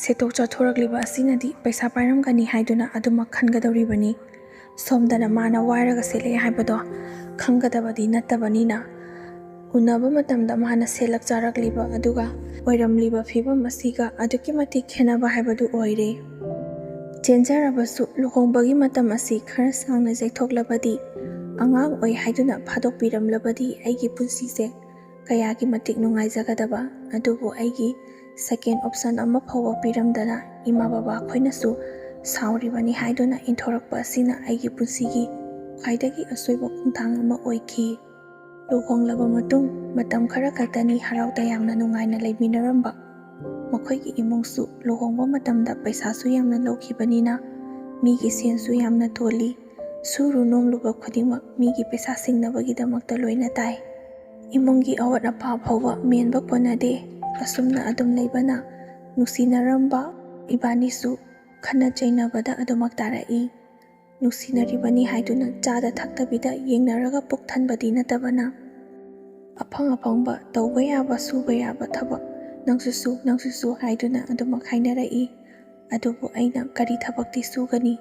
ꯁꯦꯠꯇꯣꯛ ꯆꯥꯊꯣꯔꯛꯂꯤꯕ ꯑꯁꯤꯅꯗꯤ ꯄꯩꯁꯥ ꯄꯥꯏꯔꯝꯒꯅꯤ ꯍꯥꯏꯗꯨꯅ ꯑꯗꯨꯃꯛ ꯈꯟꯒꯗꯧꯔꯤꯕꯅꯤ꯫ ꯁꯣꯝꯗꯅ ꯃꯥꯅ ꯋꯥꯏꯔꯒ ꯁꯦꯠꯂꯛꯑꯦ ꯍꯥꯏꯕꯗꯣ ꯈꯪꯒꯗꯕꯗꯤ ꯅꯠꯇꯕꯅꯤꯅ, ꯎꯅꯕ ꯃꯇꯝꯗ ꯃꯥꯅ ꯁꯦꯠꯂꯛ ꯆꯥꯔꯛꯂꯤꯕ ꯑꯗꯨꯒ ꯑꯣꯏꯔꯝꯂꯤꯕ ꯐꯤꯕꯝ ꯑꯁꯤꯒ ꯑꯗꯨꯛꯀꯤ ꯃꯇꯤꯛ ꯈꯦꯠꯅꯕ ꯍꯥꯏꯕꯗꯨ ꯑꯣꯏꯔꯦ꯫ ꯆꯦꯟꯖꯔꯕꯁꯨ ꯂꯨꯍꯣꯡꯕꯒꯤ ꯃꯇꯝ ꯑꯁꯤ ꯈꯔ ꯁꯥꯡꯅ ꯌꯩꯊꯣꯛꯂꯕꯗꯤ, ꯑꯉꯥꯡ ꯑꯣꯏ ꯍꯥꯏꯗꯨꯅ ꯐꯥꯗꯣꯛꯄꯤꯔꯝꯂꯕꯗꯤ ꯑꯩꯒꯤ ꯄꯨꯟꯁꯤꯁꯦ ꯀꯌꯥꯒꯤ ꯃꯇꯤꯛ ꯅꯨꯡꯉꯥꯏꯖꯒꯗꯕ꯫ ꯑꯗꯨꯕꯨ ꯑꯩꯒꯤ second option ꯑꯃ ꯐꯥꯎꯕ ꯄꯤꯔꯝꯗꯅ ꯏꯃꯥ ꯕꯕꯥ ꯑꯩꯈꯣꯏꯅꯁꯨ ꯁꯥꯎꯔꯤꯕꯅꯤ ꯍꯥꯏꯗꯨꯅ ꯏꯟꯊꯣꯔꯛꯄ ꯑꯁꯤꯅ ꯑꯩꯒꯤ ꯄꯨꯟꯁꯤꯒꯤ ꯈ꯭ꯋꯥꯏꯗꯒꯤ ꯑꯁꯣꯏꯕ ꯈꯣꯡꯊꯥꯡ ꯑꯃ ꯑꯣꯏꯈꯤ꯫ ꯂꯨꯍꯣꯡꯂꯕ ꯃꯇꯨꯡ ꯃꯇꯝ ꯈꯔ ꯈꯛꯇꯅꯤ ꯍꯔꯥꯎ ꯇꯌꯥꯝꯅ ꯅꯨꯡꯉꯥꯏꯅ ꯂꯩꯃꯤꯟꯅꯔꯝꯕ꯫ ꯃꯈꯣꯏꯒꯤ ꯏꯃꯨꯡꯁꯨ ꯂꯨꯍꯣꯡꯕ ꯃꯇꯝꯗ ꯄꯩꯁꯥꯁꯨ ꯌꯥꯝꯅ ꯂꯧꯈꯤꯕꯅꯤꯅ ꯃꯤꯒꯤ ꯁꯦꯟꯁꯨ ꯌꯥꯝꯅ ꯇꯣꯜꯂꯤ꯫ ꯁꯨꯔꯨ ꯅꯣꯝꯂꯨꯕ ꯈꯨꯗꯤꯡꯃꯛ ꯃꯤꯒꯤ ꯄꯩꯁꯥ ꯁꯤꯡꯅꯕꯒꯤꯗꯃꯛꯇ ꯂꯣꯏꯅ ꯇꯥꯏ꯫ ꯏꯃꯨꯡꯒꯤ ꯑꯋꯥꯠ ꯑꯄꯥ ꯐꯥꯎꯕ ꯃꯦꯟꯕ ꯀꯣꯟꯅꯗꯦ꯫ ꯑꯁꯨꯝꯅ ꯑꯗꯨꯝ ꯂꯩꯕꯅ ꯅꯨꯡꯁꯤꯅꯔꯝꯕ ꯏꯕꯥꯅꯤꯁꯨ ꯈꯠꯅ ꯆꯩꯅꯕꯗ ꯑꯗꯨꯃꯛ ꯇꯥꯔꯛꯏ꯫ ꯅꯨꯡꯁꯤꯅꯔꯤꯕꯅꯤ ꯍꯥꯏꯗꯨꯅ ꯆꯥꯗ ꯊꯛꯇꯕꯤꯗ ꯌꯦꯡꯅꯔꯒ ꯄꯨꯛ ꯊꯟꯕꯗꯤ ꯅꯠꯇꯕꯅ, ꯑꯐꯪ ꯑꯐꯪꯕ ꯇꯧꯕ ꯌꯥꯕ ꯁꯨꯕ ꯌꯥꯕ ꯊꯕꯛ ꯅꯪꯁꯨ ꯁꯨ, ꯅꯪꯁꯨ ꯁꯨ ꯍꯥꯏꯗꯨꯅ ꯑꯗꯨꯃꯛ ꯍꯥꯏꯅꯔꯛꯏ꯫ ꯑꯗꯨꯕꯨ ꯑꯩꯅ ꯀꯔꯤ ꯊꯕꯛꯇꯤ ꯁꯨꯒꯅꯤ?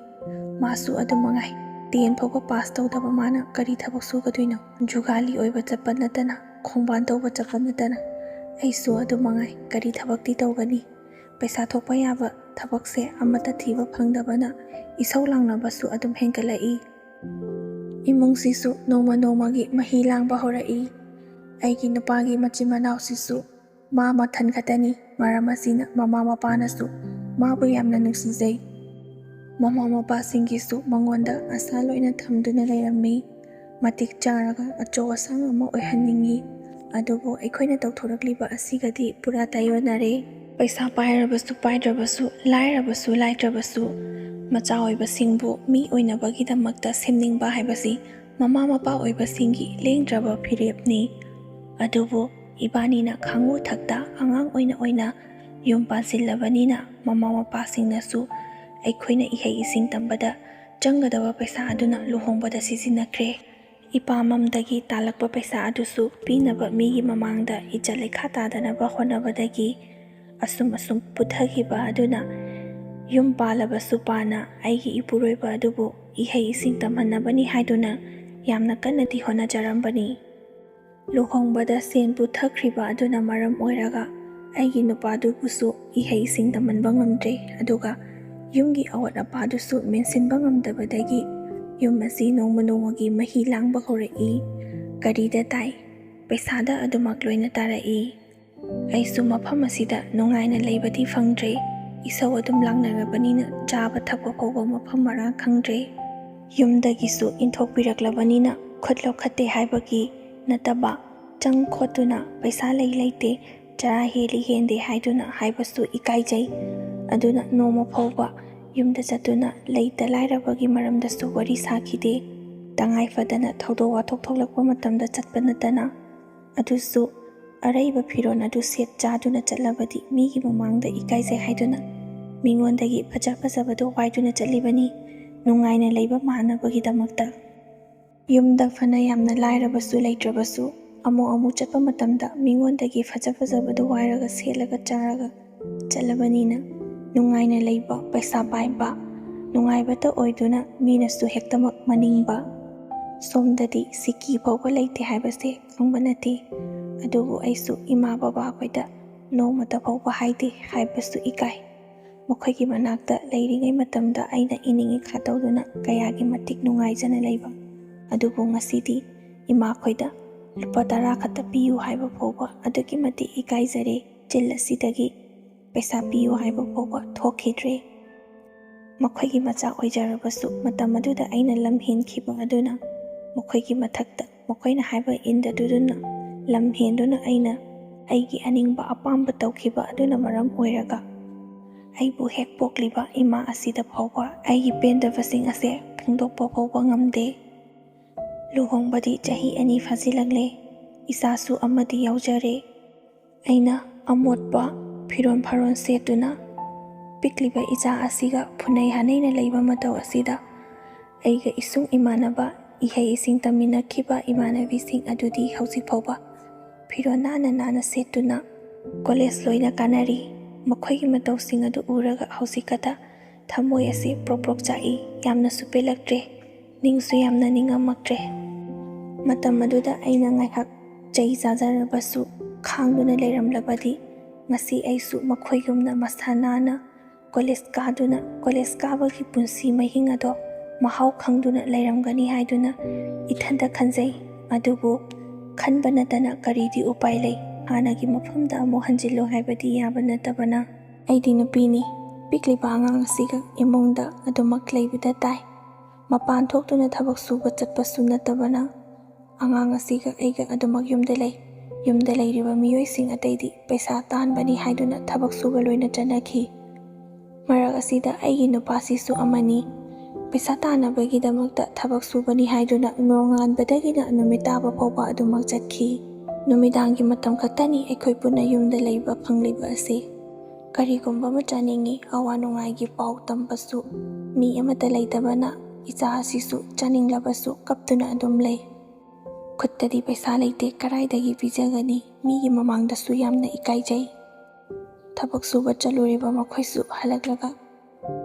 ꯃꯥꯁꯨ ꯑꯗꯨ ꯃꯉꯥꯏ꯫ ꯇꯦꯟ ꯐꯥꯎꯕ ꯄꯥꯁ ꯇꯧꯗꯕ ꯃꯥꯅ ꯀꯔꯤ ꯊꯕꯛ ꯁꯨꯒꯗꯣꯏꯅꯣ? ꯖꯨꯒꯥꯂꯤ ꯑꯣꯏꯕ ꯆꯠꯄ ꯅꯠꯇꯅ, ꯈꯣꯡꯕꯥꯟ ꯇꯧꯕ ꯆꯠꯄ ꯅꯠꯇꯅ ꯑꯩꯁꯨ ꯑꯗꯨ ꯃꯉꯥꯏ꯫ ꯀꯔꯤ ꯊꯕꯛꯇꯤ ꯇꯧꯒꯅꯤ? ꯄꯩꯁꯥ ꯊꯣꯛꯄ ꯌꯥꯕ ꯊꯕꯛꯁꯦ ꯑꯃꯠꯇ ꯊꯤꯕ ꯐꯪꯗꯕꯅ ꯏꯁꯧ ꯂꯥꯡꯅꯕꯁꯨ ꯑꯗꯨꯝ ꯍꯦꯟꯒꯠꯂꯛꯏ꯫ ꯏꯃꯨꯡꯁꯤꯁꯨ ꯅꯣꯡꯃ ꯅꯣꯡꯃꯒꯤ ꯃꯍꯤ ꯂꯥꯡꯕ ꯍꯧꯔꯛꯏ꯫ ꯑꯩꯒꯤ ꯅꯨꯄꯥꯒꯤ ꯃꯆꯤꯟ ꯃꯅꯥꯎꯁꯤꯁꯨ ꯃꯥ ꯃꯊꯟ ꯈꯛꯇꯅꯤ꯫ ꯃꯔꯝ ꯑꯁꯤꯅ ꯃꯃꯥ ꯃꯄꯥꯅꯁꯨ ꯃꯥꯕꯨ ꯌꯥꯝꯅ ꯅꯨꯡꯁꯤꯖꯩ꯫ ꯃꯃꯥ ꯃꯄꯥꯁꯤꯡꯒꯤꯁꯨ ꯃꯉꯣꯟꯗ ꯑꯁꯥ ꯂꯣꯏꯅ ꯊꯝꯗꯨꯅ ꯂꯩꯔꯝꯃꯤ꯫ ꯃꯇꯤꯛ ꯆꯥꯔꯒ ꯑꯆꯧ ꯑꯁꯥꯡ ꯑꯃ ꯑꯣꯏꯍꯟꯅꯤꯡꯏ꯫ ꯑꯗꯨꯕꯨ ꯑꯩꯈꯣꯏꯅ ꯇꯧꯊꯣꯔꯛꯂꯤꯕ ꯑꯁꯤꯒꯗꯤ ꯄꯨꯔꯥ ꯇꯥꯏꯑꯣꯟꯅꯔꯦ꯫ ꯄꯩꯁꯥ ꯄꯥꯏꯔꯕꯁꯨ ꯄꯥꯏꯗ꯭ꯔꯕꯁꯨ, ꯂꯥꯏꯔꯕꯁꯨ ꯂꯥꯏꯗ꯭ꯔꯕꯁꯨ, ꯃꯆꯥ ꯑꯣꯏꯕꯁꯤꯡꯕꯨ ꯃꯤ ꯑꯣꯏꯅꯕꯒꯤꯗꯃꯛꯇ ꯁꯦꯝꯅꯤꯡꯕ ꯍꯥꯏꯕꯁꯤ ꯃꯃꯥ ꯃꯄꯥ ꯑꯣꯏꯕꯁꯤꯡꯒꯤ ꯂꯦꯡꯗ꯭ꯔꯕ ꯐꯤꯔꯦꯞꯅꯤ꯫ ꯑꯗꯨꯕꯨ ꯏꯕꯥꯅꯤꯅ ꯈꯥꯡꯉꯨ ꯊꯛꯇ ꯑꯉꯥꯡ ꯑꯣꯏꯅ ꯑꯣꯏꯅ ꯌꯨꯝ ꯄꯥꯟꯁꯤꯜꯂꯕꯅꯤꯅ, ꯃꯃꯥ ꯃꯄꯥꯁꯤꯡꯅꯁꯨ ꯑꯩꯈꯣꯏꯅ ꯏꯍꯩ ꯏꯁꯤꯡ ꯇꯝꯕꯗ ꯆꯪꯒꯗꯕ ꯄꯩꯁꯥ ꯑꯗꯨꯅ ꯂꯨꯍꯣꯡꯕꯗ ꯁꯤꯖꯤꯟꯅꯈ꯭ꯔꯦ꯫ ꯏꯄꯥꯝ ꯑꯃꯗꯒꯤ ꯇꯥꯜꯂꯛꯄ ꯄꯩꯁꯥ ꯑꯗꯨꯁꯨ ꯄꯤꯅꯕ ꯃꯤꯒꯤ ꯃꯃꯥꯡꯗ ꯏꯖꯠ ꯂꯩꯈꯥ ꯇꯥꯗꯅꯕ ꯍꯣꯠꯅꯕꯗꯒꯤ, ꯑꯁꯨꯝ ꯑꯁꯨꯝ ꯄꯨꯊꯈꯤꯕ ꯑꯗꯨꯅ, ꯌꯨꯝ ꯄꯥꯜꯂꯕꯁꯨ ꯄꯥꯅ ꯑꯩꯒꯤ ꯏꯄꯨꯔꯣꯏꯕ ꯑꯗꯨꯕꯨ ꯏꯍꯩ ꯏꯁꯤꯡ ꯇꯝꯍꯟꯅꯕꯅꯤ ꯍꯥꯏꯗꯨꯅ ꯌꯥꯝꯅ ꯀꯟꯅꯗꯤ ꯍꯣꯠꯅꯖꯔꯝꯕꯅꯤ꯫ ꯂꯨꯍꯣꯡꯕꯗ ꯁꯦꯟ ꯄꯨꯊꯈ꯭ꯔꯤꯕ ꯑꯗꯨꯅ ꯃꯔꯝ ꯑꯣꯏꯔꯒ ꯑꯩꯒꯤ ꯅꯨꯄꯥꯗꯨꯕꯨꯁꯨ ꯏꯍꯩ ꯏꯁꯤꯡ ꯇꯝꯍꯟꯕ ꯉꯝꯗ꯭ꯔꯦ, ꯑꯗꯨꯒ ꯌꯨꯝꯒꯤ ꯑꯋꯥꯠ ꯑꯄꯥꯗꯨꯁꯨ ꯃꯦꯟꯁꯤꯟꯕ ꯉꯝꯗꯕꯗꯒꯤ ꯌꯨꯝ ꯑꯁꯤ ꯅꯣꯡꯃ ꯅꯣꯡꯃꯒꯤ ꯃꯍꯤ ꯂꯥꯡꯕ ꯍꯧꯔꯛꯏ꯫ ꯀꯔꯤꯗ ꯇꯥꯏ? ꯄꯩꯁꯥꯗ ꯑꯗꯨꯃꯛ ꯂꯣꯏꯅ ꯇꯥꯔꯛꯏ꯫ ꯑꯩꯁꯨ ꯃꯐꯝ ꯑꯁꯤꯗ ꯅꯨꯡꯉꯥꯏꯅ ꯂꯩꯕꯗꯤ ꯐꯪꯗ꯭ꯔꯦ꯫ ꯏꯁꯧ ꯑꯗꯨꯝ ꯂꯥꯡꯅꯔꯕꯅꯤꯅ ꯆꯥꯕ ꯊꯛꯄ ꯐꯥꯎꯕ ꯃꯐꯝ ꯃꯔꯥꯡ ꯈꯪꯗ꯭ꯔꯦ꯫ ꯌꯨꯝꯗꯒꯤꯁꯨ ꯏꯟꯊꯣꯛꯄꯤꯔꯛꯂꯕꯅꯤꯅ ꯈꯨꯠ ꯂꯧꯈꯠꯇꯦ ꯍꯥꯏꯕꯒꯤ ꯅꯠꯇꯕ, ꯆꯪ ꯈꯣꯠꯇꯨꯅ ꯄꯩꯁꯥ ꯂꯩ ꯂꯩꯇꯦ, ꯆꯔꯥ ꯍꯦꯜꯂꯤ ꯍꯦꯟꯗꯦ ꯍꯥꯏꯗꯨꯅ ꯍꯥꯏꯕꯁꯨ ꯏꯀꯥꯏꯖꯩ꯫ ꯑꯗꯨꯅ ꯅꯣꯡꯃ ꯐꯥꯎꯕ ꯌꯨꯝꯗ ꯆꯠꯇꯨꯅ ꯂꯩꯇ ꯂꯥꯏꯔꯕꯒꯤ ꯃꯔꯝꯗꯁꯨ ꯋꯥꯔꯤ ꯁꯥꯈꯤꯗꯦ꯫ ꯇꯉꯥꯏ ꯐꯗꯅ ꯊꯧꯗꯣꯛ ꯋꯥꯊꯣꯛ ꯊꯣꯛꯂꯛꯄ ꯃꯇꯝꯗ ꯆꯠꯄ ꯅꯠꯇꯅ꯫ ꯑꯗꯨꯁꯨ ꯑꯔꯩꯕ ꯐꯤꯔꯣꯜ ꯑꯗꯨ ꯁꯦꯠ ꯆꯥꯗꯨꯅ ꯆꯠꯂꯕꯗꯤ ꯃꯤꯒꯤ ꯃꯃꯥꯡꯗ ꯏꯀꯥꯏꯖꯩ ꯍꯥꯏꯗꯨꯅ ꯃꯤꯉꯣꯟꯗꯒꯤ ꯐꯖ ꯐꯖꯕꯗꯨ ꯋꯥꯏꯗꯨꯅ ꯆꯠꯂꯤꯕꯅꯤ, ꯅꯨꯡꯉꯥꯏꯅ ꯂꯩꯕ ꯃꯥꯟꯅꯕꯒꯤꯗꯃꯛꯇ꯫ ꯌꯨꯝꯗ ꯐꯅ ꯌꯥꯝꯅ ꯂꯥꯏꯔꯕꯁꯨ ꯂꯩꯇ꯭ꯔꯕꯁꯨ, ꯑꯃꯨꯛ ꯑꯃꯨꯛ ꯆꯠꯄ ꯃꯇꯝꯗ ꯃꯤꯉꯣꯟꯗꯒꯤ ꯐꯖ ꯐꯖꯕꯗꯨ ꯋꯥꯏꯔꯒ ꯁꯦꯠꯂꯒ ꯆꯥꯔꯒ ꯆꯠꯂꯕꯅꯤꯅ, ꯅꯨꯡꯉꯥꯏꯅ ꯂꯩꯕ, ꯄꯩꯁꯥ ꯄꯥꯏꯕ, ꯅꯨꯡꯉꯥꯏꯕꯇ ꯑꯣꯏꯗꯨꯅ ꯃꯤꯅꯁꯨ ꯍꯦꯛꯇꯃꯛ ꯃꯅꯤꯡꯕ꯫ ꯁꯣꯝꯗꯗꯤ ꯁꯤꯀꯤ ꯐꯥꯎꯕ ꯂꯩꯇꯦ ꯍꯥꯏꯕꯁꯦ ꯈꯪꯕ ꯅꯠꯇꯦ꯫ ꯑꯗꯨꯕꯨ ꯑꯩꯁꯨ ꯏꯃꯥ ꯕꯕꯥ ꯈꯣꯏꯗ ꯅꯣꯡꯃꯇ ꯐꯥꯎꯕ ꯍꯥꯏꯗꯦ ꯍꯥꯏꯕꯁꯨ ꯏꯀꯥꯏ꯫ ꯃꯈꯣꯏꯒꯤ ꯃꯅꯥꯛꯇ ꯂꯩꯔꯤꯉꯩ ꯃꯇꯝꯗ ꯑꯩꯅ ꯏꯅꯤꯡ ꯏꯈꯥ ꯇꯧꯗꯨꯅ ꯀꯌꯥꯒꯤ ꯃꯇꯤꯛ ꯅꯨꯡꯉꯥꯏꯖꯅ ꯂꯩꯕ꯫ ꯑꯗꯨꯕꯨ ꯉꯁꯤꯗꯤ ꯏꯃꯥꯈꯣꯏꯗ ꯂꯨꯄꯥ ꯇꯔꯥ ꯈꯛꯇ ꯄꯤꯌꯨ ꯍꯥꯏꯕ ꯐꯥꯎꯕ ꯑꯗꯨꯛꯀꯤ ꯃꯇꯤꯛ ꯏꯀꯥꯏꯖꯔꯦ꯫ ꯆꯤꯜ ꯑꯁꯤꯗꯒꯤ ꯄꯩꯁꯥ ꯄꯤꯌꯨ ꯍꯥꯏꯕ ꯐꯥꯎꯕ ꯊꯣꯛꯈꯤꯗ꯭ꯔꯦ꯫ ꯃꯈꯣꯏꯒꯤ ꯃꯆꯥ ꯑꯣꯏꯖꯔꯕꯁꯨ, ꯃꯇꯝ ꯑꯗꯨꯗ ꯑꯩꯅ ꯂꯝ ꯍꯦꯟꯈꯤꯕ ꯑꯗꯨꯅ ꯃꯈꯣꯏꯒꯤ ꯃꯊꯛꯇ ꯃꯈꯣꯏꯅ ꯍꯥꯏꯕ ꯏꯟꯗꯗꯨꯅ ꯂꯝ ꯍꯦꯟꯗꯨꯅ ꯑꯩꯅ ꯑꯩꯒꯤ ꯑꯅꯤꯡꯕ ꯑꯄꯥꯝꯕ ꯇꯧꯈꯤꯕ ꯑꯗꯨꯅ ꯃꯔꯝ ꯑꯣꯏꯔꯒ ꯑꯩꯕꯨ ꯍꯦꯛ ꯄꯣꯛꯂꯤꯕ ꯏꯃꯥ ꯑꯁꯤꯗ ꯐꯥꯎꯕ ꯑꯩꯒꯤ ꯄꯦꯟꯗꯕꯁꯤꯡ ꯑꯁꯦ ꯐꯣꯡꯗꯣꯛꯄ ꯐꯥꯎꯕ ꯉꯝꯗꯦ꯫ ꯂꯨꯍꯣꯡꯕꯗꯤ ꯆꯍꯤ ꯑꯅꯤ ꯐꯥꯖꯤꯜꯂꯛꯂꯦ꯫ ꯏꯆꯥꯁꯨ ꯑꯃꯗꯤ ꯌꯥꯎꯖꯔꯦ꯫ ꯑꯩꯅ ꯑꯃꯣꯠꯄ ꯐꯤꯔꯣꯜ ꯐꯥꯔꯣꯜ ꯁꯦꯠꯇꯨꯅ ꯄꯤꯛꯂꯤꯕ ꯏꯆꯥ ꯑꯁꯤꯒ ꯐꯨꯅꯩ ꯍꯥꯅꯩꯅ ꯂꯩꯕ ꯃꯇꯧ ꯑꯁꯤꯗ ꯑꯩꯒ ꯏꯁꯨꯡ ꯏꯃꯥꯟꯅꯕ, ꯏꯍꯩ ꯏꯁꯤꯡ ꯇꯝꯃꯤꯟꯅꯈꯤꯕ ꯏꯃꯥꯟꯅꯕꯤꯁꯤꯡ ꯑꯗꯨꯗꯤ ꯍꯧꯖꯤꯛ ꯐꯥꯎꯕ ꯐꯤꯔꯣꯜ ꯅꯥꯟꯅ ꯅꯥꯟꯅ ꯁꯦꯠꯇꯨꯅ ꯀꯣꯂꯦꯖ ꯂꯣꯏꯅ ꯀꯥꯅꯔꯤ꯫ ꯃꯈꯣꯏꯒꯤ ꯃꯇꯧꯁꯤꯡ ꯑꯗꯨ ꯎꯔꯒ ꯍꯧꯖꯤꯛ ꯈꯛꯇ ꯊꯃꯣꯏ ꯑꯁꯤ ꯄ꯭ꯔꯣꯛ ꯄ꯭ꯔꯣꯛ ꯆꯥꯛꯏ꯫ ꯌꯥꯝꯅꯁꯨ ꯄꯦꯜꯂꯛꯇ꯭ꯔꯦ, ꯅꯤꯡꯁꯨ ꯌꯥꯝꯅ ꯅꯤꯡꯉꯝꯃꯛꯇ꯭ꯔꯦ꯫ ꯃꯇꯝ ꯑꯗꯨꯗ ꯑꯩꯅ ꯉꯥꯏꯍꯥꯛ ꯆꯩ ꯆꯥꯖꯔꯕꯁꯨ ꯈꯥꯡꯗꯨꯅ ꯂꯩꯔꯝꯂꯕꯗꯤ ꯉꯁꯤ ꯑꯩꯁꯨ ꯃꯈꯣꯏꯒꯨꯝꯅ ꯃꯁꯥ ꯅꯥꯟꯅ ꯀꯣꯂꯦꯖ ꯀꯥꯗꯨꯅ, ꯀꯣꯂꯦꯖ ꯀꯥꯕꯒꯤ ꯄꯨꯟꯁꯤ ꯃꯍꯤꯡ ꯑꯗꯣ ꯃꯍꯥꯎ ꯈꯪꯗꯨꯅ ꯂꯩꯔꯝꯒꯅꯤ ꯍꯥꯏꯗꯨꯅ ꯏꯊꯟꯇ ꯈꯟꯖꯩ꯫ ꯑꯗꯨꯕꯨ ꯈꯟꯕ ꯅꯠꯇꯅ ꯀꯔꯤꯗꯤ ꯎꯄꯥꯏ ꯂꯩ? ꯍꯥꯟꯅꯒꯤ ꯃꯐꯝꯗ ꯑꯃꯨꯛ ꯍꯟꯖꯤꯜꯂꯨ ꯍꯥꯏꯕꯗꯤ ꯌꯥꯕ ꯅꯠꯇꯕꯅ꯫ ꯑꯩꯗꯤ ꯅꯨꯄꯤꯅꯤ꯫ ꯄꯤꯛꯂꯤꯕ ꯑꯉꯥꯡ ꯑꯁꯤꯒ ꯏꯃꯨꯡꯗ ꯑꯗꯨꯃꯛ ꯂꯩꯕꯗ ꯇꯥꯏ꯫ ꯃꯄꯥꯟ ꯊꯣꯛꯇꯨꯅ ꯊꯕꯛ ꯁꯨꯕ ꯆꯠꯄꯁꯨ ꯅꯠꯇꯕꯅ, ꯑꯉꯥꯡ ꯑꯁꯤꯒ ꯑꯩꯒ ꯑꯗꯨꯃꯛ ꯌꯨꯝꯗ ꯂꯩ꯫ ꯌꯨꯝꯗ ꯂꯩꯔꯤꯕ ꯃꯤꯑꯣꯏꯁꯤꯡ ꯑꯇꯩꯗꯤ ꯄꯩꯁꯥ ꯇꯥꯟꯕꯅꯤ ꯍꯥꯏꯗꯨꯅ ꯊꯕꯛ ꯁꯨꯕ ꯂꯣꯏꯅ ꯆꯠꯅꯈꯤ꯫ ꯃꯔꯛ ꯑꯁꯤꯗ ꯑꯩꯒꯤ ꯅꯨꯄꯥꯁꯤꯁꯨ ꯑꯃꯅꯤ꯫ ꯄꯩꯁꯥ ꯇꯥꯟꯅꯕꯒꯤꯗꯃꯛꯇ ꯊꯕꯛ ꯁꯨꯕꯅꯤ ꯍꯥꯏꯗꯨꯅ ꯅꯣꯡꯉꯥꯟꯕꯗꯒꯤꯅ ꯅꯨꯃꯤꯠ ꯇꯥꯕ ꯐꯥꯎꯕ ꯑꯗꯨꯃꯛ ꯆꯠꯈꯤ꯫ ꯅꯨꯃꯤꯗꯥꯡꯒꯤ ꯃꯇꯝ ꯈꯛꯇꯅꯤ ꯑꯩꯈꯣꯏ ꯄꯨꯟꯅ ꯌꯨꯝꯗ ꯂꯩꯕ ꯐꯪꯂꯤꯕ ꯑꯁꯤ꯫ ꯀꯔꯤꯒꯨꯝꯕ ꯑꯃ ꯆꯥꯅꯤꯡꯏ, ꯑꯋꯥ ꯅꯨꯡꯉꯥꯏꯒꯤ ꯄꯥꯎ ꯇꯝꯕꯁꯨ ꯃꯤ ꯑꯃꯠꯇ ꯂꯩꯇꯕꯅ ꯏꯆꯥ ꯑꯁꯤꯁꯨ ꯆꯥꯅꯤꯡꯂꯕꯁꯨ ꯀꯞꯇꯨꯅ ꯑꯗꯨꯝ ꯂꯩ꯫ ꯈꯨꯠꯇꯗꯤ ꯄꯩꯁꯥ ꯂꯩꯇꯦ, ꯀꯔꯥꯏꯗꯒꯤ ꯄꯤꯖꯒꯅꯤ? ꯃꯤꯒꯤ ꯃꯃꯥꯡꯗꯁꯨ ꯌꯥꯝꯅ ꯏꯀꯥꯏꯖꯩ꯫ ꯊꯕꯛ ꯁꯨꯕ ꯆꯠꯂꯨꯔꯤꯕ ꯃꯈꯣꯏꯁꯨ ꯍꯜꯂꯛꯂꯒ